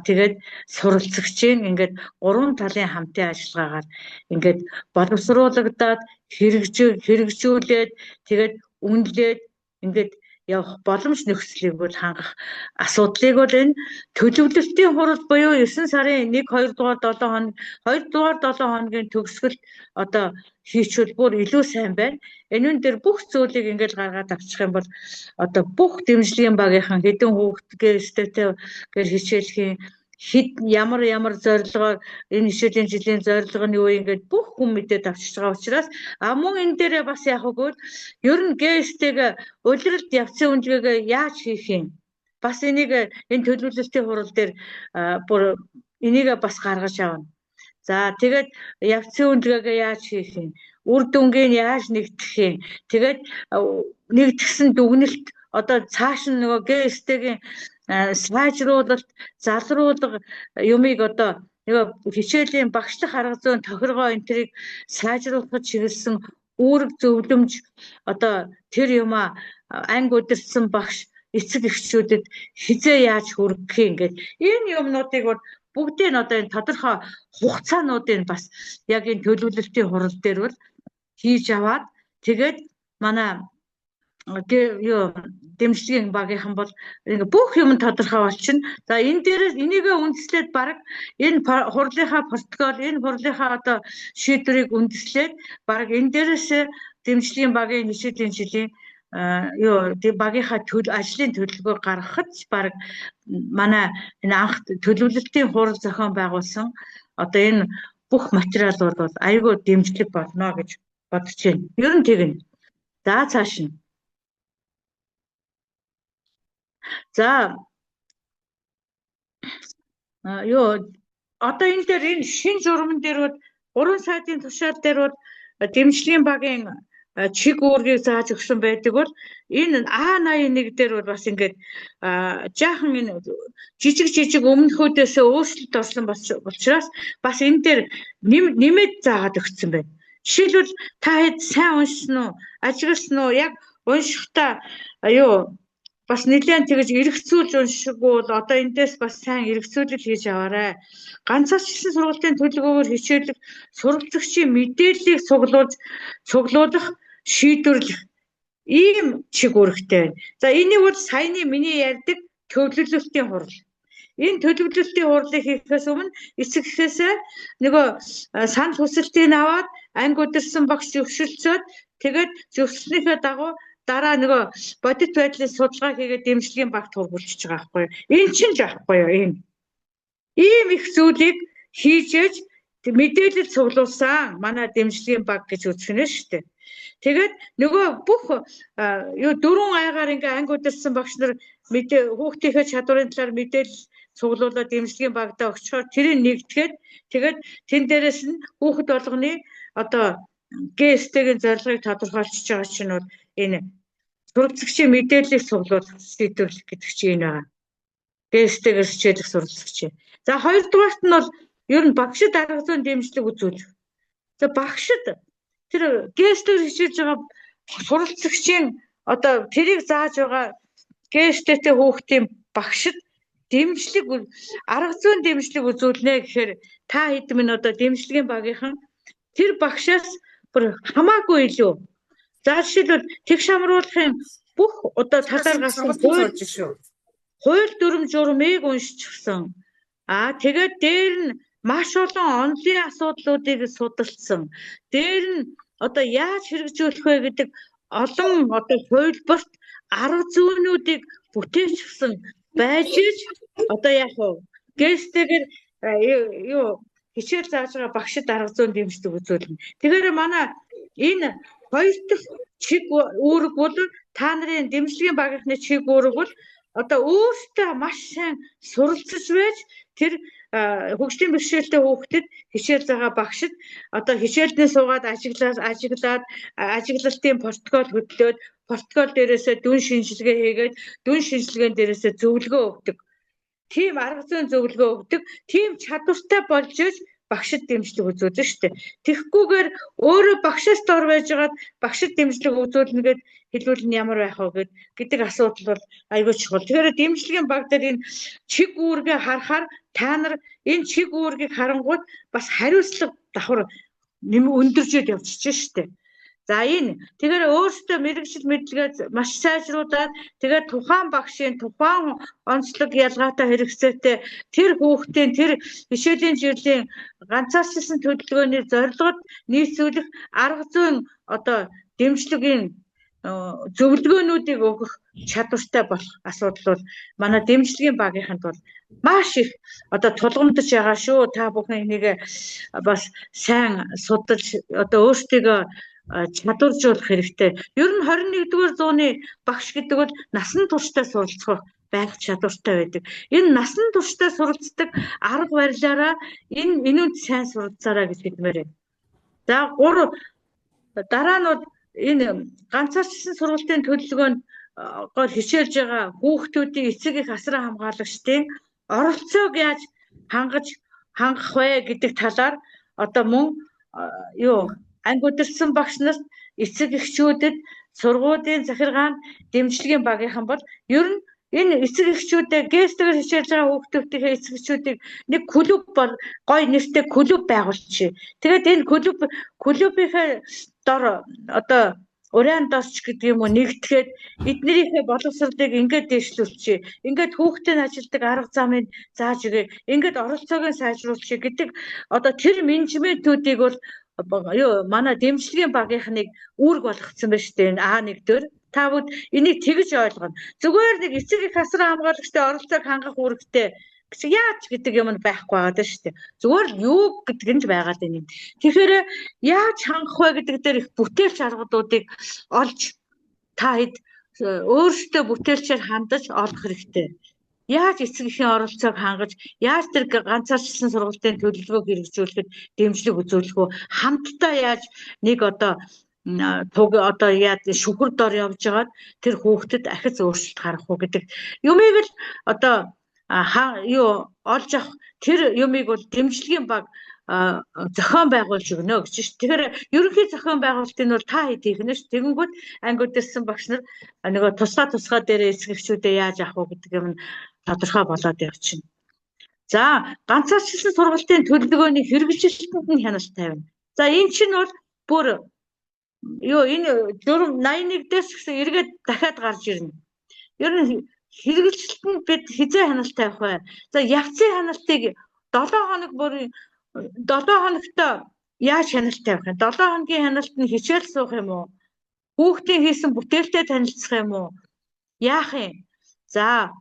тэгээд суралцагчийн ингээд гурван талын хамтын ажиллагаагаар ингээд боловсруулагдаад хэрэгжүүлээд тэгээд үнэлээд ингээд явах боломж нөхцөлийг бол хангах асуудлыг бол энэ төлөвлөлтийн хурал буюу 9 сарын 1 2 дугаар 7 хоног 2 дугаар 7 хоногийн төгсгөлд одоо хийчихвэл бүр илүү сайн байна. Энэ дээр бүх зүйлийг ингээд гаргаад авчих юм бол одоо бүх дэмжлэгийн багийнхан хэдэн хүүхэд гэрстэйтэй гэр хичээлхийн хэд ямар ямар зорилгоор энэ хичээлийн жилийн зорилго нь юу ингээд бүх хүн мэдээд авчиж байгаа учраас мөн энэ дээрээ бас яг үгүй ер нь ГСТ-г улиралд явцын үнэлгээгээ яаж хийх юм? Бас энийг энэ төлөвлөлтийн хурал дээр бүр энийг бас гаргаж авна. За тэгээд явцын үнэлгээгээ яаж хийх юм? Үр дүнгийг яаж нэгтгэх юм? Тэгээд нэгтгэсэн дүгнэлт одоо цааш нь нөгөө ГСТ-гийн сайжруулалт, залруулга юмыг одоо нөгөө хичээлийн багшлах арга зүйн тохиргоо энэ тэрийг сайжруулахад чиглэсэн үүрэг зөвлөмж одоо тэр юмаа анги удирдсан багш эцэг эхчүүдэд хизээ яаж хүргэх юм гээд энэ юмнуудыг бол бүгдийг нь одоо энэ тодорхой хугацаануудыг бас яг энэ төлөвлөлтийн хурал дээр бол хийж аваад тэгээд манай Юу дэмжлэгийн багийнхан бол ингээ бүх юм тодорхой болчихно. За энэ дээрээс энийгээ үндэслээд баг энэ хурлынхаа протокол, энэ хурлынхаа одоо шийдвэрийг үндэслээд баг энэ дээрээс дэмжлэгийн багийн хичээлийн жилийн юу багийнхаа ажлын төлөвлөгөө гаргахад баг манай энэ анх төлөвлөлтийн хурал зохион байгуулсан одоо энэ бүх материалууд бол айгүй дэмжлэг болно гэж бодож байна. Ер нь тэгнэ. За цааш нь. За юу одоо энэ дээр энэ шинэ журман дээр бол 3 сайдын тушаал дээр бол дэмжлэгийн багийн чиг үүргийг зааж өгсөн байдаг бол энэ А81 дээр бол бас ингээд жаахан энэ жижиг жижиг өмнөхөөдөөсөө өөрчлөлт орсон учраас бас энэ дээр нэмээд заагаад өгсөн байна. Жишээлбэл та хэд сайн уншсан уу, ажигласан уу, яг уншихдаа юу бас нэлээд тэгж эргцүүлж уншиггүй бол одоо эндээс бас сайн эргцүүлэл хийж аваарай. Ганцаарчилсан сургалтын төлөвлөгөөгөөр хичээлэх суралцагчийн мэдээллийг цуглуулах, шийдвэрлэх ийм чиг үүрэгтэй байна. За энийг бол саяны миний ярьдаг төлөвлөлтийн хурал. Энэ төлөвлөлтийн хурлыг хийхээс өмнө эцэг эхээсээ нөгөө санал хүсэлтийг аваад анги удирсан багш зөвшөлдсөөд тэгээд зөвшөлдснийхээ дагуу дараа нөгөө бодит байдлын судалгаа хийгээд дэмжлэгийн багт хүргүүлчихэж байгаа байхгүй юу. Энэ чинь л байхгүй юу энэ. Ийм их зүйлийг хийж ээж мэдээлэл цуглуулсан манай дэмжлэгийн баг гэж үзэх нь шүү дээ. Тэгээд нөгөө бүх юу дөрвөн айгаар ингээ анги удирсан багш нар мэдээ хүүхдийнхээ чадварын талаар мэдээлэл цуглуулад дэмжлэгийн багтаа өгчхөөр тэрийг нэгтгэхэд тэгээд тэн дээрээс нь хүүхэд болгоны одоо ГСТ-ийн зорилгыг тодорхойлчихж байгаа чинь бол энэ суралцагчийн мэдээллийг цуглуулах шийдвэрлэх гэдэг чинь энэ байгаа. ГСТ-гээр хичээлэх суралцагч. За хоёрдугаарт нь бол ер нь багшид арга зүйн дэмжлэг үзүүлэх. За багшид тэр ГСТ-гээр хичээлж байгаа суралцагчийн одоо тэрийг зааж байгаа ГСТ-тэй хүүхдийн багшид дэмжлэг арга зүйн дэмжлэг үзүүлнэ гэхээр та хэд минь одоо дэмжлэгийн багийнхан тэр багшаас бүр хамаагүй илүү. За жишээлбэл тэгш амруулахын бүх одоо талаар гарсан хууль дүрм журмыг уншчихсан. Аа тэгээд дээр нь маш олон онлын асуудлуудыг судалсан. Дээр нь одоо яаж хэрэгжүүлэх вэ гэдэг олон одоо хувилбарт арга зүйнүүдийг бүтээчихсэн байж ич одоо яг уу ГСТ-гээр юу хичээл зааж байгаа багшид арга зүйн дэмжлэг үзүүлнэ. Тэгэхээр манай энэ хоёр дахь чиг үүрэг бол та нарын дэмжлэгийн багийнхны чиг үүрэг бол одоо өөртөө маш сайн суралцж байж тэр хөгжлийн бэрхшээлтэй хүүхдэд хичээл заагаа багшид одоо хичээлдээ суугаад ажиглаад ажиглалтын протокол хөтлөөд протокол дээрээсээ дүн шинжилгээ хийгээд дүн шинжилгээн дээрээсээ зөвлөгөө өгдөг. Тийм арга зүйн зөвлөгөө өгдөг. Тийм чадвартай болж иж багшид дэмжлэг үзүүлнэ шүү дээ. Тэгэхгүйгээр өөрөө багшаас дор байжгаад багшид дэмжлэг үзүүлнэ гэд хэлбэл нь ямар байх вэ гэдэг асуудал бол айгүй чухал. Тэгэхээр дэмжлэгийн баг дээр энэ чиг үүргээ харахаар та нар энэ чиг үүргийг харангуут бас хариуцлага давхар өндөржөөд явчихж шүү дээ. За энэ тэгэхээр өөрсдөө мэргэжил мэдлэгээ маш сайжруулад тэгээд тухайн багшийн тухайн онцлог ялгаатай хэрэгцээтэй тэр хүүхдийн тэр хичээлийн жилийн ганцаарчилсан төлөвлөгөөний зорилгод нийцүүлэх арга зүйн одоо дэмжлэгийн зөвлөгөөнүүдийг өгөх чадвартай болох асуудал бол манай дэмжлэгийн багийнханд бол маш их одоо тулгамдж байгаа шүү. Та бүхэн энийг бас сайн судалж одоо өөрсдийгөө чадваржуулах хэрэгтэй. Ер нь 21-р зууны багш гэдэг бол насан туршдаа суралцах байх чадвартай байдаг. Энэ насан туршдаа суралцдаг арга барилаараа энэ энүүнд сайн суралцаарай гэж хэлмээр байна. За гур дараа нь бол энэ ганцаарчсан сургалтын төлөвлөгөөнд гол хичээлж байгаа хүүхдүүдийн эцэг их асран хамгаалагчдын оролцоог яаж хангах вэ гэдэг талаар одоо мөн юу анги удирдсан багш нарт эцэг эхчүүдэд сургуулийн захиргаанд дэмжлэгийн багийнхан бол ер нь энэ эцэг эхчүүдэд ГЭС-гээр хичээлж байгаа хүүхдүүдийн эцэг эхчүүдийг нэг клуб бол гоё нэртэй клуб байгуулчих. Тэгээд энэ клубийнхээ дор одоо Уран дорч гэдэг юм уу нэгтгэхэд эднэрийнхээ боловсролыг ингээд дэвшлүүлчихье. Ингээд хүүхдээ ажилдаг арга замыг зааж өгье. Ингээд оролцоог нь сайжруулчихъя гэдэг одоо тэр менежментүүдийг бол юу манай дэмжлэгийн багийнхныг үүрэг болгоцсон байна шүү дээ. Энэ А1 дээр та бүгд энийг тэгж ойлгоно. Зүгээр нэг эцэг их асран хамгаалагчтай оролцоог хангах үүрэгтэй гэж яаж гэдэг юм нь байхгүй байгаа даа шүү дээ. Зүгээр л юу гэдэг нь ч байгаа даа юм. Тэгэхээр яаж хангах вэ гэдэг дээр их бүтээлч аргуудыг олж та хэд өөрсдөө бүтээлчээр хандаж олох хэрэгтэй. Яаж эцэг эхийн оролцоог хангаж, яаж тэр ганцаарчилсан сургалтын төлөвлөгөөг хэрэгжүүлэхэд дэмжлэг үзүүлэх үү? Хамтдаа яаж нэг одоо туг одоо яаж шүхэр дор явж байгаад тэр хүүхдэд ахиц өөрчлөлт гаргах уу гэдэг юмыг л одоо юу олж авах тэр юмыг бол дэмжлэгийн баг зохион байгуулж өгнө гэж ш. Тэгэхээр ерөнхий зохион байгуулалтыг нь бол та хэд хийх нь ш. Тэгэнгүүт ангиуд ирсэн багш нар нөгөө тусгай тусгай дээрээ эцэг эхчүүдээ яаж авах уу гэдэг юм нь тодорхой болоод явчихна. За, ганцаарчилсан сургалтын төлөвлөгөөний хэрэгжилтэнд нь хяналт тавина. За, энэ чинь бол бүр юу энэ журам 81 дээрс гэсэн эргээд дахиад гарч ирнэ. Ер нь хэрэгжилтэнд бид хизээ хяналт тавих вэ? За, явцын хяналтыг 7 хоног бүр 7 хоногт яаж хяналт тавих юм? 7 хоногийн хяналт нь хичээл суух юм уу? Хүүхдийн хийсэн бүтээлтэй танилцах юм уу? Яах юм? За,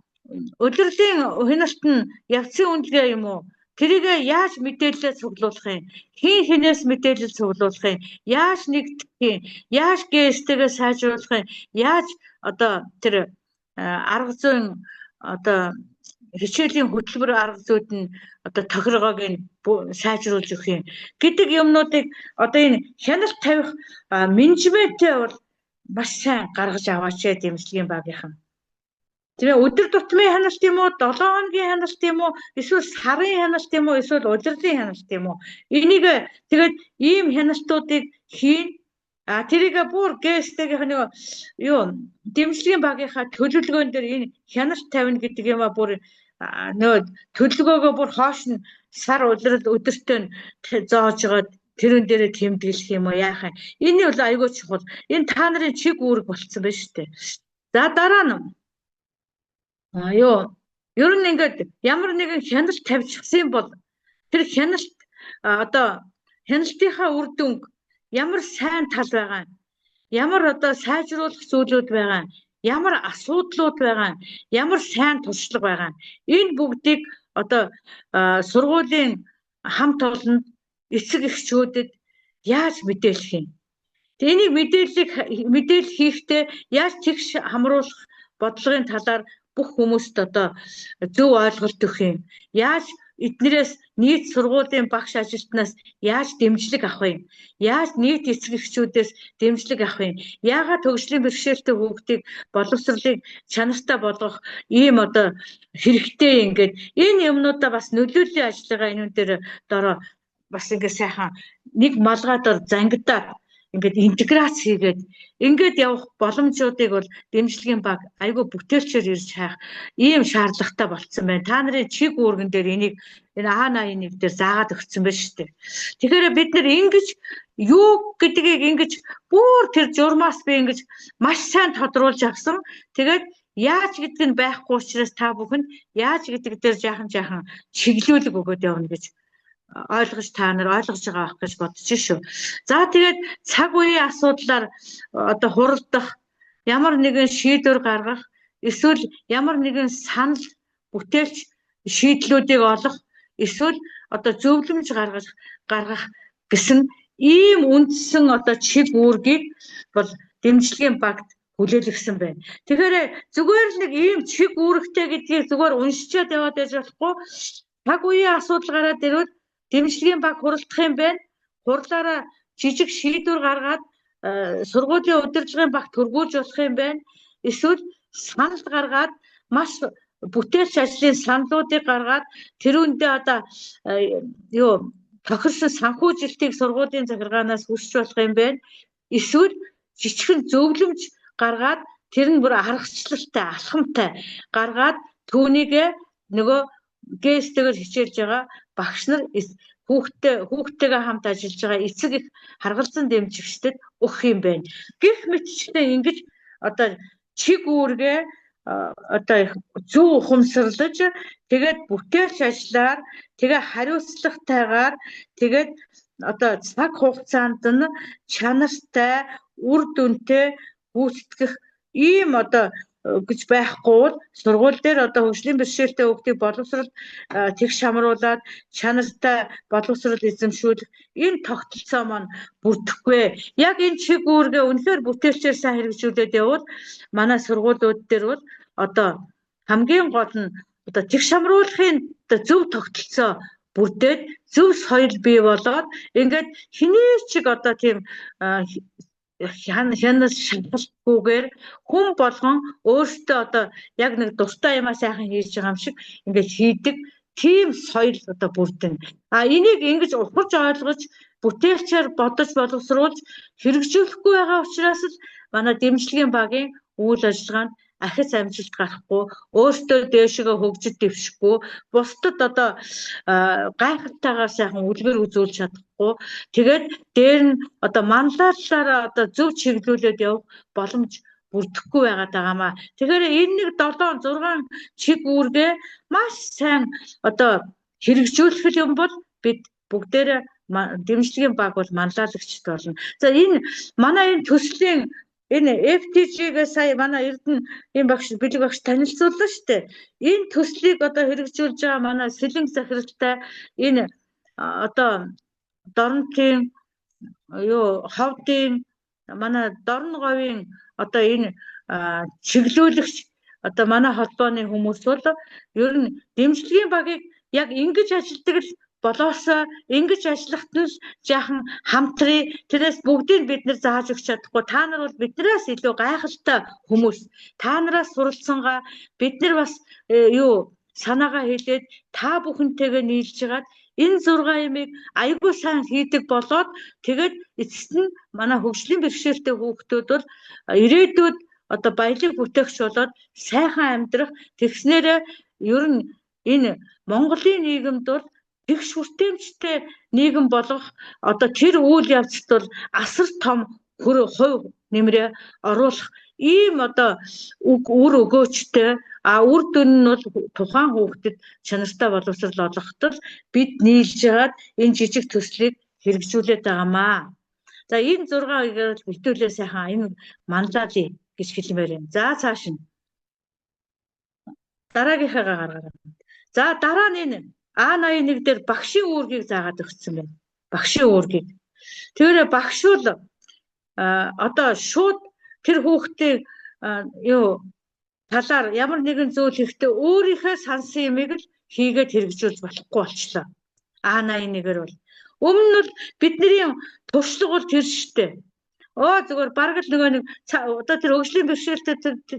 улирлын хяналт нь явцын үнэлгээ юм уу? Тэрийг яаж мэдээлэлээ цуглуулах юм? Хин хинээс мэдээлэл цуглуулах юм? Яаж нэгтгэх юм? Яаж ГСТ-гээ сайжруулах юм? Яаж одоо тэр арга зүйн одоо хичээлийн хөтөлбөр арга зүйд нь одоо тохиргоог нь сайжруулж өгөх юм гэдэг юмнуудыг одоо энэ хяналт тавих менежментээ бол маш сайн гаргаж аваач дэмжлэгийн багийнхан. Тийм өдөр тутмын хяналт юм уу, 7 хоногийн хяналт юм уу, эсвэл сарын хяналт юм уу, эсвэл улирлын хяналт юм уу? Энийг тэгээд ийм хяналтуудыг хийн. А тэрийг бүр ГСТ-гийн нэг юу дэмжлэгийн багийнхаа төлөвлөгөөн дээр энэ хяналт тавина гэдэг юм а бүр нөгөө төлөвлөгөөгөө бүр хоош нь сар улирал өдөртөө зоож байгаа тэрэн дээрээ тэмдэглэх юм уу яах юм. Энэ бол айгүй чухал. Энэ та нарын чиг үүрэг болцсон байна шүү дээ. За дараа нь юу ер нь ингээд ямар нэгэн хяналт тавьчихсан бол тэр хяналт одоо хяналтынхаа үр дүнг ямар сайн тал байгаа, ямар одоо сайжруулах зүйлүүд байгаа, ямар асуудлууд байгаа, ямар сайн туршлага байгаа. Энэ бүгдийг одоо сургуулийн хамт олонд эцэг эхчүүдэд яаж мэдээлэх юм? Энийг мэдээллийг мэдээлэл хийхдээ яаж тэгш хамруулах бодлогын талаар бүх хүмүүст одоо зөв ойлголт өгөх юм. Яаж эднэрээс нийт сургуулийн багш ажилтнаас яаж дэмжлэг авах юм? Яаж нийт эцэг эхчүүдээс дэмжлэг авах юм? Яагаад төгслийн бэрхшээлтэй хүүхдийг боловсролыг чанартай болгох ийм одоо хэрэгтэй ингээд энэ юмнуудаа бас нөлөөллийн ажиллагаа энэ дээр дороо бас ингээд сайхан нэг малгайдаар зангидаад ингээд интеграц хийгээд ингээд явах боломжуудыг бол дэмжлэгийн баг айгүй бүтээлчээр ирж хайх ийм шаардлагатай болцсон байна. Та нарын чиг үүргэн дээр энийг энэ А81 дээр заагаад өгсөн байна шүү дээ. Тэгэхээр бид нар ингэж юу гэдгийг ингэж бүр тэр журмаас би ингэж маш сайн тодруулж авсан. Тэгээд яаж гэдэг нь байхгүй учраас та бүхэнд яаж гэдэг дээр жаахан жаахан чиглүүлэг өгөөд явна гэж ойлгож та нар ойлгож байгаа байх гэж бодож шүү. За тэгээд цаг үеийн асуудлаар одоо хуралдах, ямар нэгэн шийдвэр гаргах, эсвэл ямар нэгэн санал бүтээлч шийдлүүдийг олох, эсвэл одоо зөвлөмж гаргах гэсэн ийм үндсэн одоо чиг үүргийг бол дэмжлэгийн багт хүлээлгэсэн байна. Тэгэхээр зүгээр л нэг ийм чиг үүрэгтэй гэдгийг зүгээр уншичаад яваад байж болохгүй. Цаг үеийн асуудал гараад ирвэл дэмжлэгийн баг хуралдах юм байна. Хурлаараа жижиг шийдвэр гаргаад сургуулийн удирдлагын багт хөргүүлж болох юм байна. Эсвэл санал гаргаад маш бүтээлч ажлын саналуудыг гаргаад тэрүүндээ одоо юу тохирсон санхүүжилтийг сургуулийн захиргаанаас хүсч болох юм байна. Эсвэл жижигхэн зөвлөмж гаргаад тэр нь бүр аргачлалтай, алхамтай гаргаад түүнийг нөгөө ГС-тэйгээр хичээлж байгаа багш нар хүүхдтэйгээ хамт ажиллаж байгаа эцэг их харгалзан дэмжигчдэд өгөх юм байна. Гэх мэтчилэн ингэж одоо чиг үүргээ одоо зөв ухамсарлаж, тэгээд бүтээлч ажиллаар, тэгээ хариуцлагатайгаар, тэгээд одоо цаг хугацаанд нь чанартай, үр дүнтэй гүйцэтгэх ийм одоо гэж байхгүй бол сургууль дээр одоо хөгжлийн бэрхшээлтэй хүүхдийг боловсрол тэгш хамруулад чанартай боловсрол эзэмшүүлэх энэ тогтолцоо маань бүрдэхгүй. Яг энэ чиг үүргээ үнэхээр бүтээлчээр сайн хэрэгжүүлээд явбал манай сургуулиуд дээр бол одоо хамгийн гол нь одоо тэгш хамруулахын одоо зөв тогтолцоо бүрдээд зөв соёл бий болоод ингээд хэний чиг одоо тийм хянаас шалгалтгүйгээр хүн болгон өөртөө одоо яг нэг дуртай юмаа сайхан хийж байгаа юм шиг ингээд хийдэг тийм соёл одоо бүрдэнэ. А энийг ингэж ухаж ойлгож бүтээлчээр бодож боловсруулж хэрэгжүүлэхгүй байгаа учраас л манай дэмжлэгийн багийн үйл ажиллагаанд ахиц амжилт гарахгүй, өөртөө дээшгээ хөгжиж дэвшихгүй, бусдад одоо гайхалтайгаар сайхан үлгэр үзүүлж чадахгүй, тэгээд дээр нь одоо манлайллаараа одоо зөв чиглүүлээд явах боломж бүрдэхгүй байгаад байгаамаа. Тэгэхээр энэ нэг 7 6 чиг үүргээ маш сайн одоо хэрэгжүүлэх юм бол бид бүгдээрээ дэмжлэгийн баг бол манлайлагчд болно. За энэ манай энэ төслийн энэ FTG-гээ сая манай Эрдэнэ энэ багш бэлэг багш танилцууллаа шүү дээ. Энэ төслийг одоо хэрэгжүүлж байгаа манай Сэлэнг захиралтай энэ одоо Дорнотын юу ховдын манай Дорн говийн одоо энэ чиглүүлэгч одоо манай холбооны хүмүүс бол ер нь дэмжлэгийн багийг яг ингэж ажилладаг л болоосоо ингэж ажиллахт нь л жаахан хамтрий. Тэрээс бүгдийг бид нар зааж өгч чадахгүй. Та нар бол биднээс илүү гайхалтай хүмүүс. Та нараас суралцсангаа бид нар бас юу санаагаа хэлээд та бүхэнтэйгээ нийлж хагаад энэ 6 юмыг айгүй сайн хийдэг болоод тэгээд эцэст нь манай хөгжлийн бэрхшээлтэй хүүхдүүд бол ирээдүйд одоо баялаг бүтээгч болоод сайхан амьдрах, тэгснээрээ ер нь энэ Монголын нийгэмд бол тэгш хүртээмжтэй нийгэм болгох одоо тэр үйл явцад бол асар том хувь нэмрээ оруулах ийм одоо үр өгөөчтэй, а үр дүн нь бол тухайн хүүхдэд чанартай боловсрол олгоход л бид нийлж хагаад энэ жижиг төслийг хэрэгжүүлээд байгаамаа. За энэ 6-ыг л битүүлээ сайхан энэ манлайлъя гэж хэлмээр байна. За цааш нь дараагийнхаагаа гаргаарай. За дараа нь энэ А81 дээр багшийн үүргийг заагаад өгсөн байна. Багшийн үүргийг. Тэгэхээр багш бол одоо шууд тэр хүүхдийн юу талаар ямар нэгэн зүйл хийхдээ өөрийнхөө сансан юмыг л хийгээд хэрэгжүүлж болохгүй болчлоо. А81-ээр бол. Өмнө нь бол бидний туршлага бол тэр штэ. Зүгээр бараг л нөгөө нэг одоо тэр хөгжлийн бэрхшээлтэй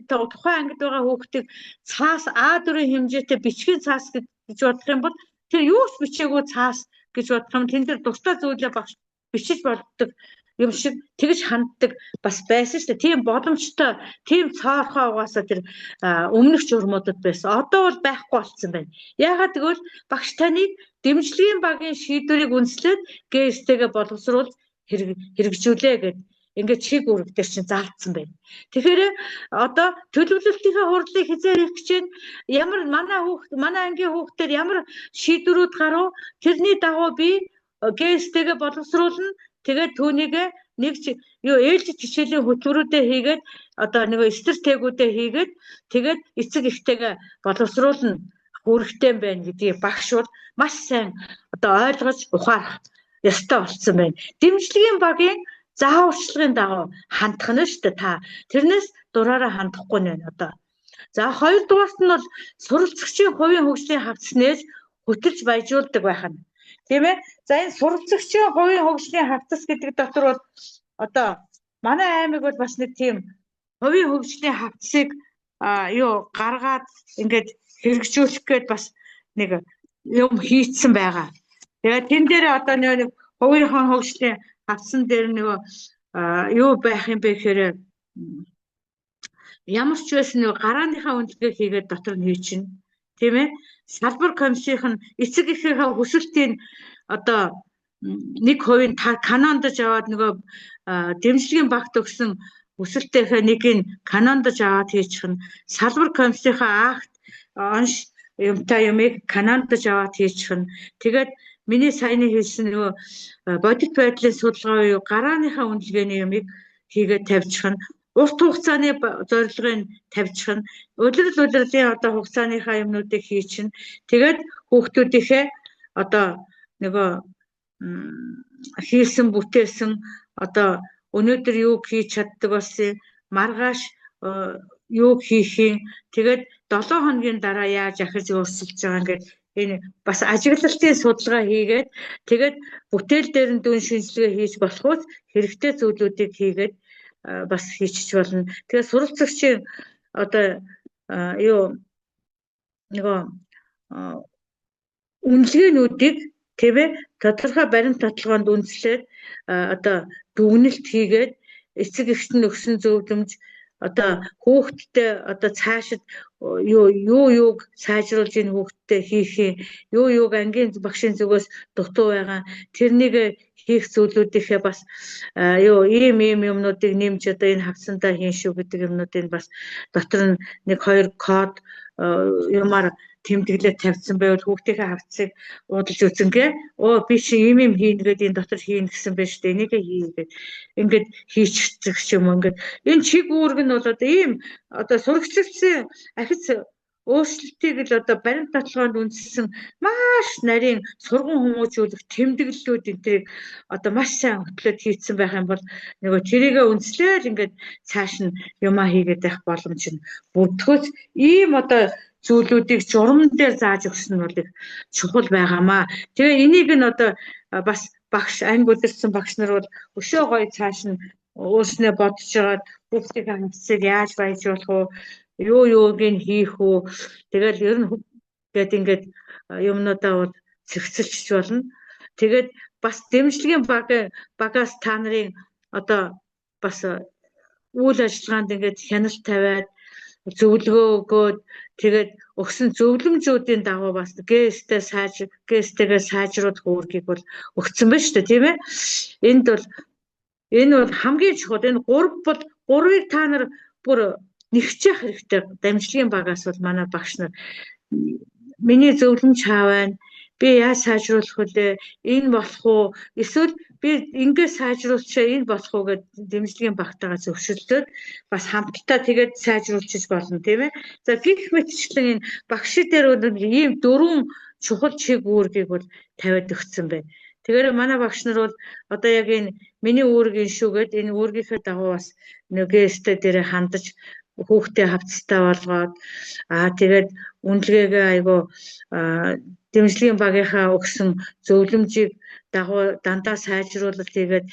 тухайн ангид байгаа хүүхдийг цаас А4-ийн хэмжээтэй бичгийн цаас гэж бодох юм бол тэр юу ч бичээгүй цаас гэж бодох юм. Тэн дээр дуртай зүйлээ багш бичиж болдог юм шиг тэгж ханддаг бас байсан шүү дээ. Тийм боломжтой, тийм цоорхоо угаасаа тэр өмнөх журмуудад байсан. Одоо бол байхгүй болсон байна. Яагаад гэвэл багш таныг дэмжлэгийн багийн шийдвэрийг үндэслээд ГСТ-гээ боловсруулж хэрэгжүүлээ гэд ингээд чиг үүрэг дээр чинь заалтсан байна. Тэгэхээр одоо төлөвлөлтийнхээ хурлыг хизээр хийх гэж байна. Ямар манай хүүхд, манай ангийн хүүхдээр ямар шийдвэрүүд гарав, тэрний дагуу би ГСТ-гээ боловсруулна. Тэгээд түүнийгээ нэг юу ээлжит хичээлийн хөтөлбөрүүдээ хийгээд одоо нэг стратегиудээ хийгээд тэгээд эцэг эхтэйгээ боловсруулна үүрэгтэй юм байна гэдгийг багш бол маш сайн одоо ойлгож ухаарах ёстой болсон байна. Дэмжлэгийн багийн зааварчилгын дагуу хандах нь шүү дээ та. Тэрнээс дураараа хандахгүй нь байна одоо. За хоёрдугаарт нь бол суралцагчийн хувийн хөгжлийн хавтас нээж хөтөлж баяжуулдаг байх нь. Тийм ээ. За энэ суралцагчийн хувийн хөгжлийн хавтас гэдэг дотор бол одоо манай аймаг бол бас нэг тийм хувийн хөгжлийн хавтсыг юу гаргаад ингээд хэрэгжүүлэх гээд бас нэг юм хийцсэн байгаа. Тэгээд тэн дээр одоо нэг хувийн хөгжлийн хавтсан дээр нөгөө юу байх юм бэ гэхээр ямар ч байсан нөгөө гарааныхаа үнэлгээ хийгээд дотор нь хийчихнэ. Тийм ээ? Салбар комиссийнх нь эцэг эхийнхээ хүсэлтийг одоо 1% канондож аваад нөгөө дэмжлэгийн багт өгсөн хүсэлтийнхээ нэгийг канондож аваад хийчих нь, салбар комиссийнхаа акт онш юмтай юмыг канондож аваад хийчих нь. Тэгээд миний саяны хэлсэн нөгөө бодит байдлын судалгаа буюу гарааныхаа үнэлгээний юмыг хийгээд тавьчих нь, урт хугацааны зорилгыг тавьчих нь, улирал улирлын одоо хугацааныхаа юмнуудыг хийчин. Тэгээд хүүхдүүдийнхээ одоо нөгөө хийсэн бүтээсэн одоо өнөөдөр юу хийж чаддаг болсон, маргааш юу хийх юм, тэгээд 7 хоногийн дараа яаж ахиж өөрчилж байгаа, ингээд энэ бас ажиглалтын судалгаа хийгээд, тэгээд бүтээл дээр нь дүн шинжилгээ хийж болохуус хэрэгтэй зүйлүүдийг хийгээд бас хийчих болно. Тэгээд суралцагчийн одоо юу нөгөө үнэлгээнүүдийг, тийм ээ, тодорхой баримт тодолгоонд үндэслээд одоо дүгнэлт хийгээд, эцэг эгч нь өгсөн зөвлөмж, одоо хүүхдтэй одоо цаашид юу юу юуг сайжруулж, энэ хүүхдтэй хийх юм, юу юуг ангийн багшийн зүгээс дутуу байгаа, тэрнийг хийх зүйлүүдийнхээ бас юу ийм ийм юмнуудыг нэмж одоо энэ хавцсандаа хийн шүү гэдэг юмнуудыг бас дотор нь нэг хоёр код юмар тэмдэглээд тавьсан байвал хүүхдийнхээ хавцыг уудалж үзэнгээ, "Оо, би чи ийм юм хийнэ гэдэг, энэ дотор хийнэ гэсэн байж тээ, энийг хийгээд ингээд хийчихдэг ч юм уу." Ингээд энэ чиг үүрэг нь бол одоо ийм одоо сурагчлагдсан ахиц өөрчлөлтийг л одоо баримт баталгаанд үндэслэн маш нарийн сурган хүмүүжүүлэх тэмдэглэлүүд энэ тэрийг одоо маш сайн хөтлөөд хийцэн байх юм бол нөгөө тэрийгэ үндэслээл ингээд цааш нь юмаа хийгээд байх боломж нь бүрдэхүүц ийм одоо зүйлүүдийг журам дээр зааж өгсөн нь бол их чухал байгаамаа. Тэгээ энийг нь одоо бас багш, анги удирдсан багш нар бол өшөө гоё цааш нь өөрснөө бодож байгаад хүүхдийн хавцыг яаж баяжуулах уу, юу юуг нь хийх үү, тэгэл ер нь гээд ингээд юмнуудаа бол зэгцэлчих болно. Тэгээд бас дэмжлэгийн багаас та нарын одоо бас үйл ажиллагаанд ингээд хяналт тавиад, зөвлөгөө өгөөд, тэгээд өгсөн зөвлөмжүүдийн дагуу бас ГЭСтэй сайж ГЭСтэйгээ сайжруулах үүргийг бол өгсөн байна шүү дээ, тийм ээ. Энд бол энэ бол хамгийн чухал энэ гурав бол гурвыг та нар бүр нэгчээх хэрэгтэй. Дамжлагын багаас бол манай багш нар миний зөвлөмж хаа байна? Би яаж сайжруулах вүлээ? Энэ болох уу? Эсвэл би ингэ сайжруулчихаа энэ болох уу гэд дэмжлэгийн багтаага зөвшөрлөөд бас хамтдаа тэгээд сайжруулчих болно, тийм ээ. За, гих мэтчлэн энэ багш дээр бол ийм дөрвөн чухал чиг үүргийг бол тавиад өгсөн байна. Тэгэхээр манай багш нар бол одоо яг энэ миний үүрэг энэ шүү гэд энэ үүргийнхээ дагуу бас нэгээстэй дээрээ хандаж, хүүхдээ хавцтай болгоод, тэгээд үнэлгээгээ айгу дэмжлэгийн багийнхаа өгсөн зөвлөмжийг дагуу дандаа сайжруулалт хийгээд,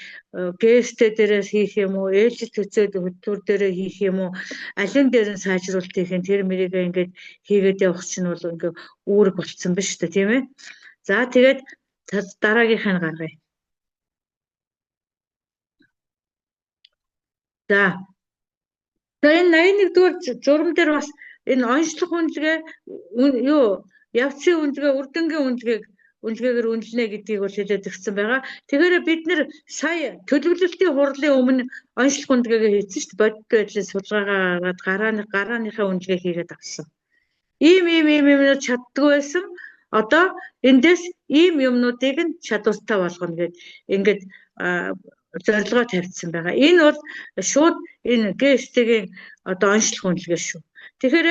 ГЭСТ дээрээс хийх юм уу, ээлжит төцөөд хөтөлбөр дээрээ хийх юм уу, алин дээр нь сайжруулалт хийх юм, тэр мэрийгээ ингээд хийгээд явах чинь бол ингээд үүрэг болцсон ба шүү дээ, тийм ээ. За, тэгээд дараагийнх нь гаргая. За. За, энэ 81 дугаар журам дээр бас энэ онцлог үнэлгээ, юу явцын үнэлгээ, үр дүнгийн үнэлгээг үнэлгээгээр үнэлнэ гэдгийг бол хэлээд өгсөн байгаа. Тэгэхээр бид нэр сая төлөвлөлтийн хурлын өмнө онцлог үнэлгээгээ хийсэн шүү дээ. Бодит байдлын судалгаагаа гаргаад гарааныхаа үнэлгээ хийгээд авсан. Ийм ийм ийм юмнууд чаддгүй байсан. Одоо эндээс ийм юмнуудыг нь чадвартай болгоно гэд ингээд зорилгоо тавьчихсан байгаа. Энэ бол шууд энэ ГСТ-ийн одоо онцлог үнэлгээ шүү. Тэгэхээр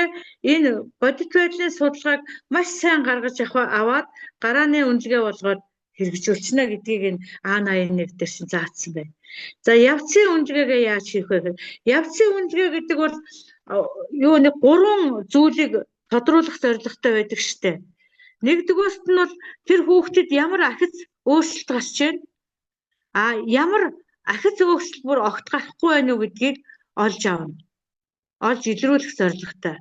энэ бодит байдлын судалгааг маш сайн гаргаж аваад гарааны үнэлгээ болгоод хэрэгжүүлчихнэ гэдгийг энэ А81 дээр чинь заасан байна. За, явцын үнэлгээгээ яаж хийх вэ гэхээр явцын үнэлгээ гэдэг бол юу нэг гурван зүйлийг тодруулах зорилготой байдаг штэ. Нэгдүгээрт нь бол тэр хүүхдэд ямар ахиц өөрчлөлт гарч байна? А ямар ахиц өөрчлөлт бүр огт гарахгүй байна уу гэдгийг олж авна. Олж илрүүлэх зорилготой.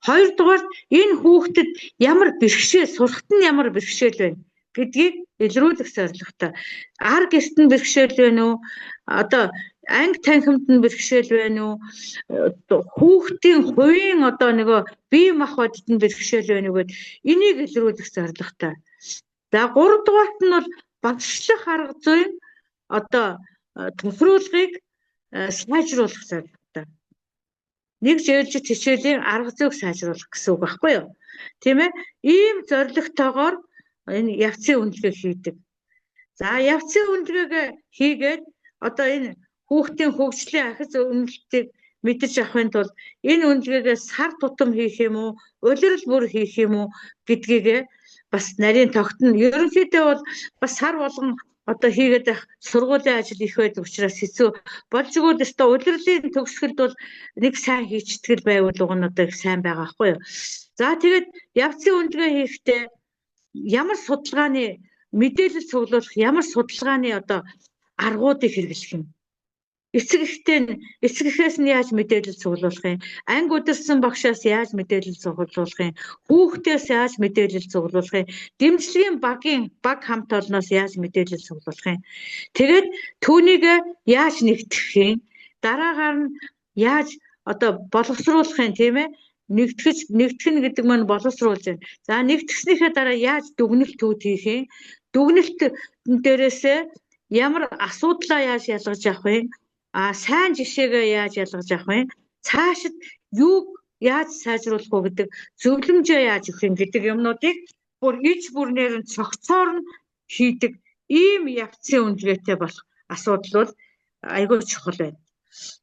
Хоёрдугаар, энэ хүүхдэд ямар бэрхшээл, сурахт нь ямар бэрхшээл байна гэдгийг илрүүлэх зорилготой. Ар гэрт нь бэрхшээл байна уу? Одоо Анги танхимд нь бэрхшээл байна уу? Хүүхдийн хувийн одоо нөгөө бие махбодод нь бэрхшээл байна уу гэд энийг илрүүлэх зорилготой. За 3 дугаарт нь бол багшлах арга зүйн одоо тохируулгыг сайжруулах зорилготой. Нэг жээлжит хичээлийн арга зүйг сайжруулах гэсэн үг байхгүй юу? Тийм ээ? Ийм зорилготойгоор энэ явцын үнэлгээ хийдэг. За явцын үнэлгээг хийгээд одоо энэ хүүхдийн хөгжлийн ахиц үнэлтийг мэдэж авахын тулд энэ үнэлгээгээ сар тутам хийх юм уу, улирал бүр хийх юм уу гэдгийг бас нарийн тогтно. Ерөнхийдөө бол бас сар болгон одоо хийгээд байх сургуулийн ажил их байдаг учраас хэцүү. Болж игэл өстой улирлын төгсгөлд бол нэг сайн хийчтгэл байвал уг нь одоо их сайн байгаа байхгүй юу. За тэгээд явцын үнэлгээ хийхдээ ямар судалгааны мэдээлэл цуглуулах, ямар судалгааны одоо аргуудыг хэрэглэх юм. Эцэг эхтэй нь эцэг эхээс нь яаж мэдээлэл цуглуулах юм? Анги удирсан багшаас яаж мэдээлэл цуглуулах юм? Хүүхдээс яаж мэдээлэл цуглуулах юм? Дэмжлэгийн багийн баг хамт олноос яаж мэдээлэл цуглуулах юм? Тэгээд түүнийг яаж нэгтгэх юм? Дараагаар нь яаж одоо боловсруулах юм, тийм ээ? Нэгтгэх нь гэдэг маань боловсруулж байна. За нэгтгэснийхээ дараа яаж дүгнэлт хийх юм? Дүгнэлт дээрээсээ ямар асуудлаа яаж ялгаж авах юм? А сайн жишээгээ яаж ялгаж авах вэ? Цаашид юуг яаж сайжруулах уу гэдэг зөвлөмжөө яаж өгөх юм гэдэг юмнуудыг бүр иж бүрнээр нь цогцоор нь хийдэг ийм явцын үнэлгээтэй болох асуудал бол айгүй чухал байна.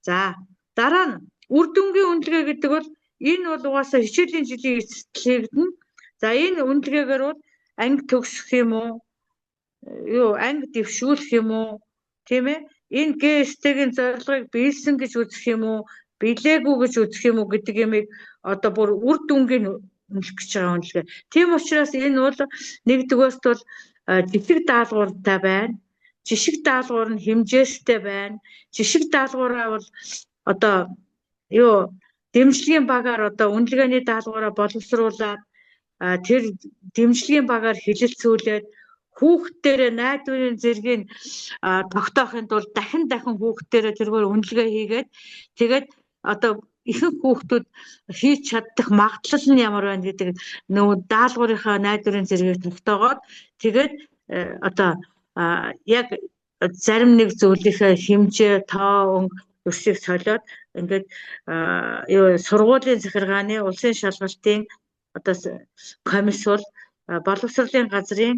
За дараа нь үр дүнгийн үнэлгээ гэдэг бол энэ бол угаасаа хичээлийн жилийн эцэст хийгдэнэ. За энэ үнэлгээгээр бол анги төгсөх юм уу? Юу анги дэвшүүлэх юм уу? Тийм ээ? Энэ ГСТ-ийн зорилгыг биелсэн гэж үзэх юм уу, билээгүй гэж үзэх юм уу гэдэг юмыг одоо бүр үр дүнгийн үнэлэх гэж байгаа үнэлгээ. Тийм учраас энэ бол нэгдүгээрт бол жишг даалгавартай байна. Жишг даалгавар нь хэмжээстэй байна. Жишг даалгавраа бол одоо юу дэмжлэгийн багаар одоо үнэлгээний даалгавраа боловсруулад тэр дэмжлэгийн багаар хилэлцүүлээд хүүхддэрээ найдварын зэргийг тогтоохын тулд дахин дахин хүүхддэрээ тэргээр үнэлгээ хийгээд тэгээд одоо ихэнх хүүхдүүд хийж чадах магадлал нь ямар байна гэдэг нөгөө даалгаврынхаа найдварын зэргийг тогтоогоод тэгээд одоо яг зарим нэг зүйлийнхээ хэмжээ, тоо, өнгө өсийг солиод ингээд юу сургуулийн захиргааны улсын шалгалтын одоо комисс бол боловсролын газрын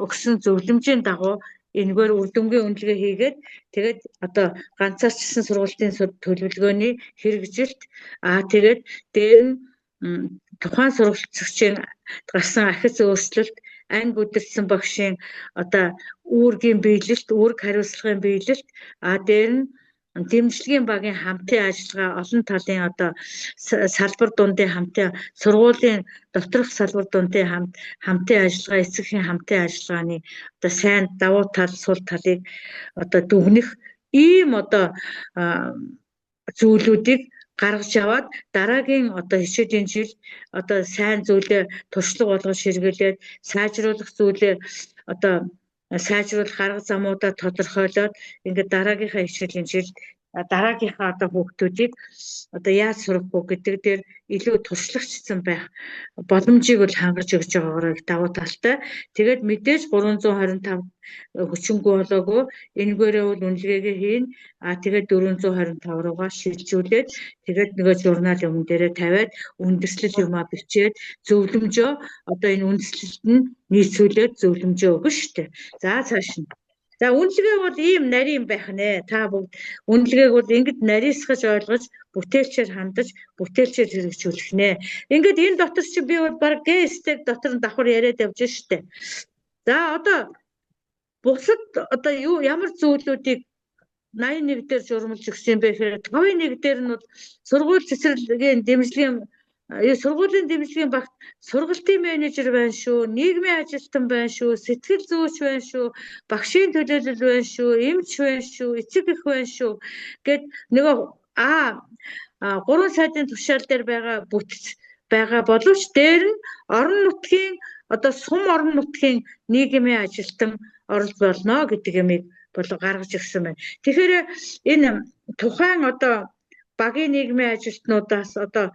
өгсөн зөвлөмжийн дагуу энэгээр үр дүнгийн үнэлгээ хийгээд тэгээд одоо ганцаарчсан сургуулийн төлөвлөгөөний хэрэгжилт тэгээд дээр нь тухайн сургалцагчийн гарсан ахиц өөрчлөлт, анги удирдсан багшийн одоо үүргийн биелэлт, үүрэг хариуцлагын биелэлт, дээр нь дэмжлэгийн багийн хамтын ажиллагаа, олон талын одоо салбар дундын хамтын сургуулийн доторх салбар дундын хамтын ажиллагаа, эцэгхийн хамтын ажиллагааны одоо сайн давуу тал, сул талыг одоо дүгнэх ийм одоо зүйлүүдийг гаргаж аваад дараагийн одоо хичээлийн жил одоо сайн зүйлээ туршлага болгож хэрэглээд сайжруулах зүйлээ одоо сайжруулах арга замуудаа тодорхойлоод ингээд дараагийнхаа хичээлийн жил дараагийнхаа одоо хүүхдүүдийг одоо яаж сурах уу гэдэг дээр илүү туршлагачсан байх боломжийг бол хангаж өгч байгаагаар их давуу талтай. Тэгээд мэдээж 325 хүчингү болоогүй энэгээрээ бол үнэлгээгээ хийн. Тэгээд 425 руугаа шилжүүлээд тэгээд нөгөө журнал юм дээрээ тавиад үндэслэл юмаа бичээд зөвлөмжөө одоо энэ үндэслэлд нь нийцүүлээд зөвлөмжөө өгнө шүү дээ. За цааш нь. За үнэлгээ бол ийм нарийн байх нэ. Та бүгд үнэлгээг бол ингэж нарийсгаж ойлгож бүтээлчээр хандаж бүтээлчээр хэрэгжүүлэх нэ. Ингээд энэ дотор чи би бол баг ГСТ дотор нь давхар яриад явж штэ. За одоо бусад одоо юу ямар зүйлүүдийг 81 дээр журмалж өгсөн юм бэ гэхээр 51 дээр нь бол сургууль цэцэрлэгийн дэмжлэгийн сургуулийн дэмжлэгийн багт сургалтын менежер байна шүү, нийгмийн ажилтан байна шүү, сэтгэл зүйч байна шүү, багшийн төлөөлөл байна шүү, эмч байна шүү, эцэг эх байна шүү гэд нөгөө 3 сайдын тушаал дээр байгаа бүтэц байгаа боловч дээр нь орон нутгийн одоо сум орон нутгийн нийгмийн ажилтан оролт болно гэдэг юмыг бол гаргаж ирсэн байна. Тэгэхээр энэ тухайн одоо багийн нийгмийн ажилтнуудаас одоо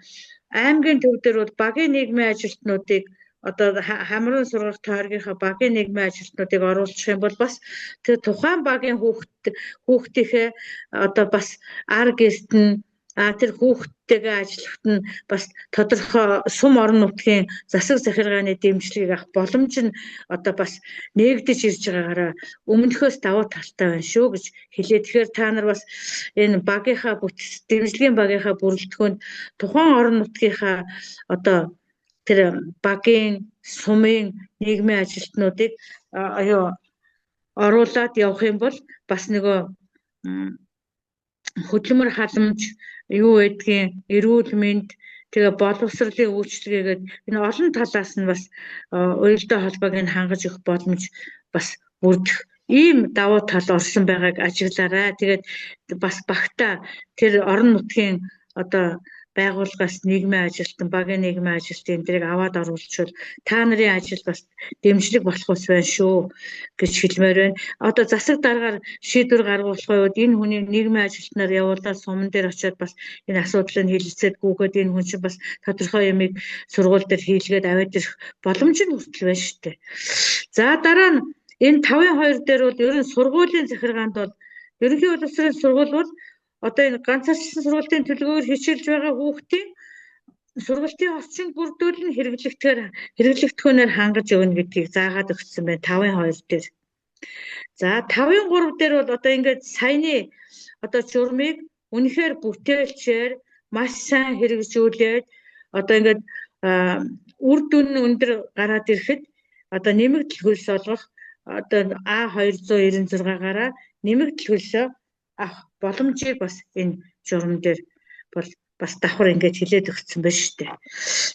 аймгийн төв дээр бол багийн нийгмийн ажилтнуудыг одоо хамрын сургах тойргийнхаа багийн нийгмийн ажилтнуудыг оруулах юм бол бас тэр тухайн багийн хүүхдийнхээ одоо бас ар гэрт нь тэр хүүхдтэйгээ ажиллахад нь бас тодорхой сум орон нутгийн засаг захиргааны дэмжлэгийг авах боломж нь одоо бас нээгдэж ирж байгаагаараа өмнөхөөс давуу талтай байна шүү гэж хэлээ. Тэгэхээр та нар бас энэ багийнхаа бүтэц дэмжлэгийн багийнхаа бүрэлдэхүүнд тухайн орон нутгийнхаа одоо тэр багийн сумын нийгмийн ажилтнуудыг оруулаад явах юм бол бас нөгөө хөдөлмөр халамж юу гэдгийг эрүүл мэнд тэгээ боловсролын үйлчилгээгээд энэ олон талаас нь бас уялдаа холбоог нь хангаж өгөх боломж бас бүрдэх ийм давуу тал орсон байгааг ажиглаарай. Тэгээд бас багтаа тэр орон нутгийн одоо байгууллагаас нийгмийн ажилтан, багийн нийгмийн ажилтан энэ дэрийг аваад оруулчихвал та нарын ажил бас дэмжлэг болох ус байна шүү гэж хэлмээр байна. Одоо засаг даргаар шийдвэр гаргуулах үед энэ хүний нийгмийн ажилтнаар явуулаад суман дээр очиод бас энэ асуудлыг хэлэлцээд гүгээд энэ хүн чинь бас тодорхой юмыг сургууль дээр хийлгээд аваад ирэх боломж нь хүртэл байна шүү дээ. За дараа нь энэ 5-2 дээр бол ерөн сургуулийн захиргаанд бол ерөнхий боловсролын сургууль бол одоо энэ ганцаарчсан сургуулийн төлөвөөр хичээлж байгаа хүүхдийн сургалтын орчин бүрдүүлэн хэрэглэгдэхүүнээр хангаж өгнө гэдгийг заагаад өгсөн байна 5-2 дээр. За 5-3 дээр бол одоо ингээд саяны одоо журмыг үнэхээр бүтээлчээр маш сайн хэрэгжүүлээд одоо ингээд үр дүн өндөр гараад ирэхэд одоо нэмэгдэл хөлс олгох одоо А296-гаараа нэмэгдэл хөлсөө авах боломжийг бас энэ журам дээр бол бас давхар ингээд хилээд өгсөн байна шүү дээ.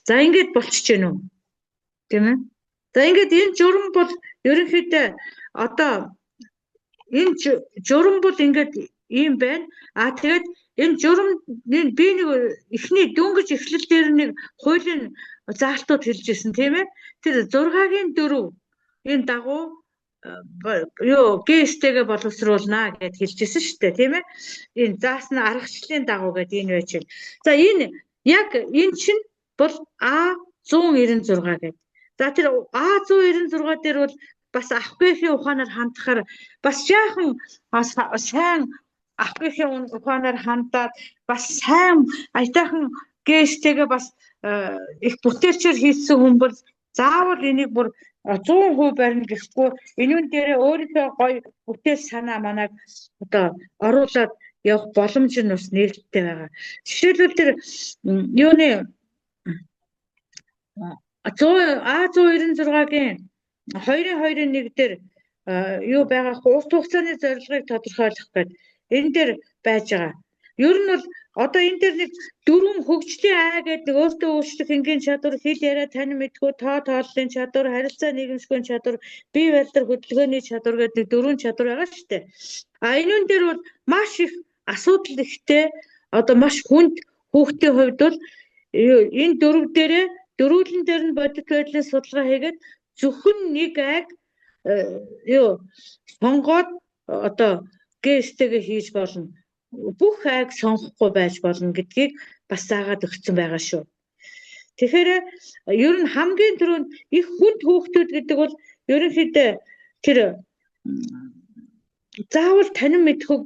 За ингээд болчихж гэнэ үү? Тийм ээ? За ингээд энэ журам бол ерөнхийдөө одоо энэ журам бол ингээд ийм байна. А тэгээд энэ журам би нэг эхний дөнгөж эхлэл дээр нэг хуулийн заалтууд хэлж ирсэн тийм ээ. Тэр 6-гийн 4 энэ дагуу юу ГСТ-гээ боловсруулнаа гэд хэлжсэн шүү дээ, тийм ээ. Энэ заасан аргачлалын дагуу гэд энэ байж байна. За энэ яг энэ чинь бол А196 гэд. За тэр А196 дээр бол бас авахгүйхийн ухаанаар хандахаар бас жаахан бас сайн авахгүйхийн ухаанаар хандаад бас сайн аятайхан ГСТ-гээ бас их бүтээлчээр хийсэн хүн бол заавал энийг бүр 100% барина гэхгүй энүүн дээрээ өөрийнхөө гоё бүтээл санаа манааг одоо оруулаад явах боломж нь бас нээлттэй байгаа. Жишээлбэл тэр юуны А196-гийн 2-2-1 дээр юу байгаа урт хугацааны зорилгыг тодорхойлох гэдэг энэ дээр байж байгаа. Ер нь бол одоо энэ дээр нэг дөрвөн хөгжлийн ай гэдэг нэг өөртөө өөрчлөх энгийн чадвар, хэл яриа танин мэдхүү, тоо тооллын чадвар, харилцаа нийгэмшигэн чадвар, бие барилдар хөдөлгөөний чадвар гэдэг нэг дөрвөн чадвар байгаа шүү дээ. А энүүн дээр бол маш их асуудал ихтэй одоо маш хүнд хүүхдийн хувьд бол энэ дөрөв дээрээ дөрвөлн дээр нь бодит байдлын судалгаа хийгээд зөвхөн нэг айг юу сонгоод одоо ГСТ-гээ хийж болно. Бүх айг сонгохгүй байж болно гэдгийг бас заагаад өгсөн байгаа шүү. Тэгэхээр ер нь хамгийн түрүүнд их хүнд хүүхдүүд гэдэг бол ерөнхийдөө тэр заавал танин мэдхүйг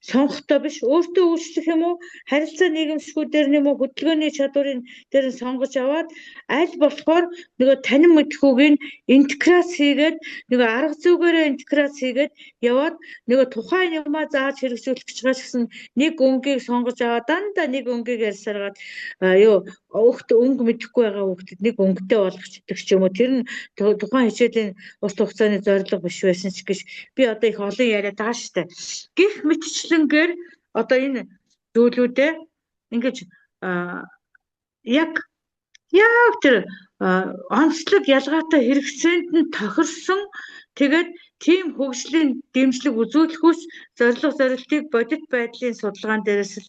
сонгохтой биш, өөртөө өөрчлөх юм уу, харилцаа нийгэмшгүүдээр юм уу, хөдөлгөөний чадварын дээр нь сонгож аваад аль болохоор нөгөө танин мэдхүйг нь интеграц хийгээд нөгөө арга зүгээрээ интеграц хийгээд яваад нөгөө тухайн юмаа зааж хэрэгжүүлэх гэж байгаа ч гэсэн нэг өнгийг сонгож аваад дандаа нэг өнгийг ярьсараад юу өгт өнгө мэдэхгүй байгаа хүүхдэд нэг өнгөтэй болгочихдаг ч юм уу, тэр нь тухайн хичээлийн урт хугацааны зорилго биш байсан ч гэж би одоо их олон яриад байгаа шүү дээ. Гэх мэтчлэнгээр одоо энэ зүйлүүдээ ингэж яг тэр онцлог ялгаатай хэрэгцээнд нь тохирсон, тэгээд тийм хөгжлийн дэмжлэг үзүүлэхүүс зорилго зорилтыг бодит байдлын судалгаан дээрээс л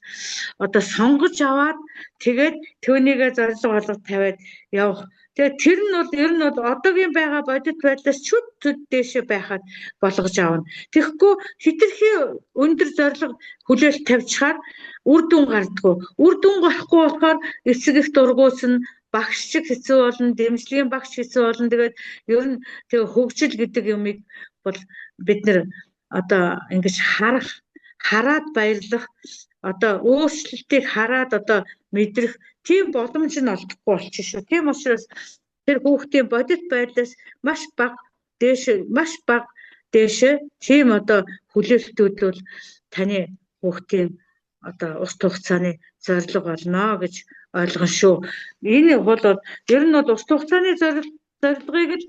одоо сонгож аваад тэгээд түүнийгээ зорилго болгож тавиад явах Тэгээд тэр нь бол ер нь бол одоогийн байгаа бодит байдлаас чүд төд дээшээ байхад болгож авна. Тэгэхгүй хэтэрхий өндөр зорилго хүлээлт тавьчихаар үр дүн гардаггүй. Үр дүн гарахгүй болохоор эцэг их дургуутсан, багш шиг хэцүү болно, дэмжлэгийн багш хэцүү болно. Тэгээд ер нь тэг хөгжил гэдэг юмыг бол бид нэр одоо ингэж харах, хараад баярлах, одоо өөрчлөлтийг хараад одоо мэдрэх тийм боломж нь олдохгүй болчих шүү. Тийм учраас тэр хүүхдийн бодит байдлаас маш бага дээш, маш бага дээшээ тийм одоо хүлээлтүүд бол таны хүүхдийн одоо урт хугацааны зорилго болно гэж ойлгоно шүү. Энэ бол ер нь бол урт хугацааны зорилгыг л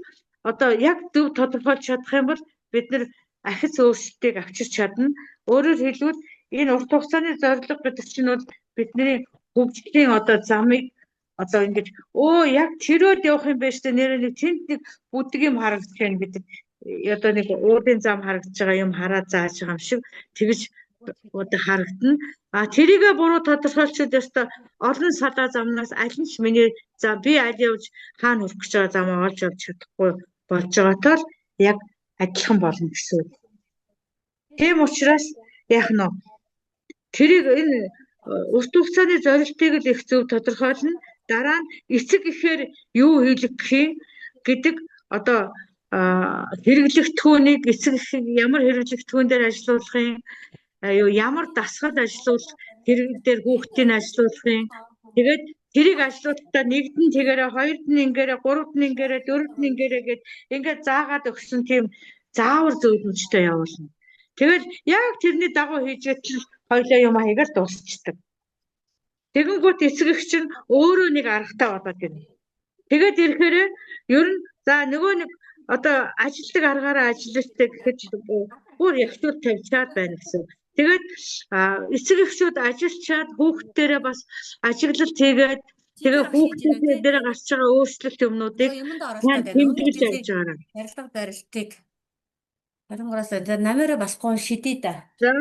одоо яг зөв тодорхойлж чадах юм бол бид нар ахиц өөрчлөлтийг авчирч чадна. Өөрөөр хэлбэл энэ урт хугацааны зорилго гэдэг чинь бол бидний хөгжлийн одоо замыг одоо ингэж яг тэрөөд явах юм байна шүү дээ. Нэрээ нэг тэнд нэг бүдэг юм харагдаж байна гэдэг одоо нэг уулын зам харагдаж байгаа юм хараад зааж байгаа юм шиг тэгж одоо харагдана. А тэрийгэ буруу тодорхойлчод ёстой олон салаа замнаас аль нь ч миний зам би аль явж хаана хүрэх гэж байгаа замаа олж авч чадахгүй болж байгаатай л яг адилхан болно гэсэн үг. Тийм учраас яах нь вэ? Тэрийг энэ урт хугацааны зорилтыг л их зөв тодорхойлно. Дараа нь эцэг эхээр юу хийлгэх юм гэдэг одоо хэрэглэгдэхүүнийг эцэг их ямар хэрэглэгдэхүүн дээр ажилуулах юм, юу ямар дасгал ажилуулах хэрэг дээр хүүхдийг ажилуулах юм. Тэгээд тэрийг ажилуулахдаа нэгд нь тэгээрээ, хоёрд нь ингээрээ, гуравд нь ингээрээ, дөрөвд нь ингээрээ гэд ингээд заагаад өгсөн тийм заавар зөвлөмжтэй явуулна. Тэгэл яг тэрний дагуу хийж ятал хоёлаа юм хийгээл дуусчдаг. Тэгэнгүүт эцэг эх чинь өөрөө нэг аргатай болоод ирнэ. Тэгээд ирэхээр ер нь за нөгөө нэг одоо ажилтг аргаараа ажиллаждаг гэхэд бүр ягтур тавьчаад байна гэсэн. Тэгээд эцэг эхчүүд ажиллачаад хүүхдтэрээ бас ажиглалт хийгээд тэгээ хүүхдүүдээ дээр гарч байгаа өөрчлөлт юмнуудыг тэмдэглэж явж байгаарай. Барилга барилтыг 23-аас за намаараа болохгүй шидээ да. За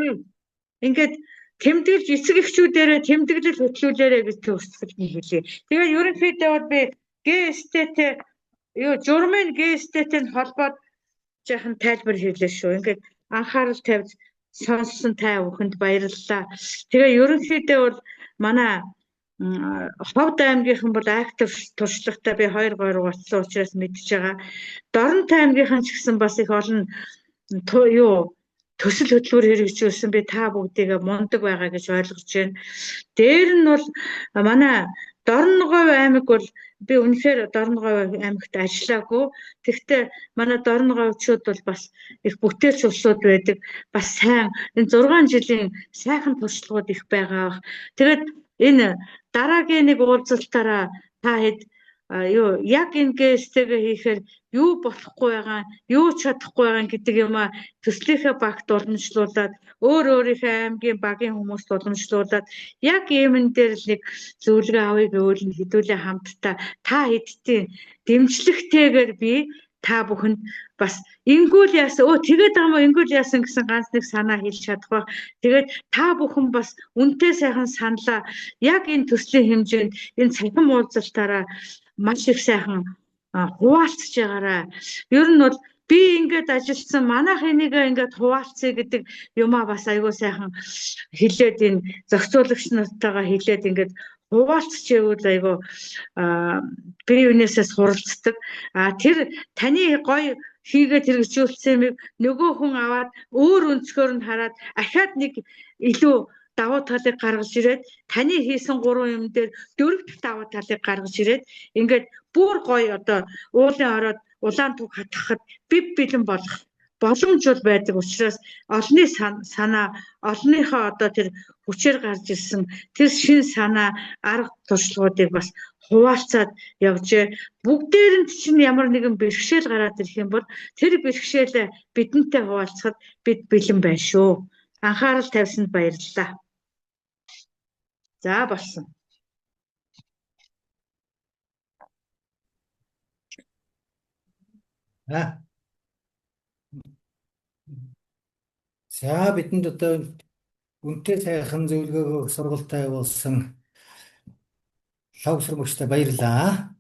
ингээд тэмдэглэж эцэг эхчүүдээрээ тэмдэглэл хөтлүүлээрэй гэж төсөлд нь хэлье. Тэгээд ерөнхийдөө бол би ГСТ-тэй юу журмын ГСТ-тэй холбоод жаахан тайлбар хийлээ шүү. Ингээд анхаарал тавьж сонссон та бүхэнд баярлалаа. Тэгээ ерөнхийдөө бол манай Ховд аймгийнхан бол актив туршлагатай би 2 гой руу очсон учраас мэдж байгаа. Дорнот аймгийнхан ч гэсэн бас их олон юу төсөл хөтөлбөр хэрэгжүүлсэн, би та бүгдийг мундаг байгаа гэж ойлгож байна. Дээр нь бол манай Дорноговь аймаг бол би үнэхээр Дорноговь аймагт ажиллаагүй. Тэгэхдээ манай Дорноговьчууд бол бас их бүтээлч улсууд байдаг. Бас сайн энэ 6 жилийн сайхан туршлагууд их байгаа. Тэгээд энэ дараагийн нэг уулзалтаараа та хэд юу яг энэ ГСТ-гээ хийхээр юу болохгүй байгаа, юу чадахгүй байгаа гэдэг юм а төслийнхээ багт уламжлуулад өөр өөрийнхөө аймгийн багийн хүмүүст уламжлуулад яг иймэн дээр л нэг зөвлөгөө авъя гэвэл нь хэдүүлээ хамтдаа та хэдтийн дэмжлэгтэйгээр би та бүхэнд бас ингүүл яасан тэгээд байгаа юм ингүүл яасан гэсэн ганц нэг санаа хэлж чадах байх. Тэгээд та бүхэн бас үнтэй сайхан саналаа яг энэ төслийн хэмжээнд энэ цахим уулзалтаараа маш их сайхан хуваалцж байгаарай. Ер нь бол би ингээд ажилласан, манайх энийг ингээд хуваалцъя гэдэг юмаа бас айгүй сайхан хэлээд энэ зохицуулагч нартайгаа хэлээд ингээд хуваалцж байвал айгүй би юунээсээ суралцдаг. А тэр таны гоё хийгээд хэрэгжүүлсэн юмыг нөгөө хүн аваад өөр өнцгөр нь хараад ахаад нэг илүү давуу талыг гаргаж ирээд таны хийсэн 3 юм дээр 4 дахь давуу талыг гаргаж ирээд ингээд бүр гоё одоо уулын ороод улаан туг хатгахад бив бэлэн болох боломж бол байдаг учраас олонний санаа, олонныхоо одоо тэр хүчээр гарч ирсэн тэр шин санаа, арга туршлагуудыг бас хуваалцаад явжээ. Бүгдээрэнд чинь ямар нэгэн бэрхшээл гараад ирэх юм бол тэр бэрхшээлээ бидэнтэй хуваалцахад бид бэлэн байна шүү. Анхаарал тавьсанд баярлалаа. За болсон. За бидэнд одоо үнэтэй сайхан зөвлөгөөгөө сургалтаа явуулсан лав сургагчтай баярлалаа.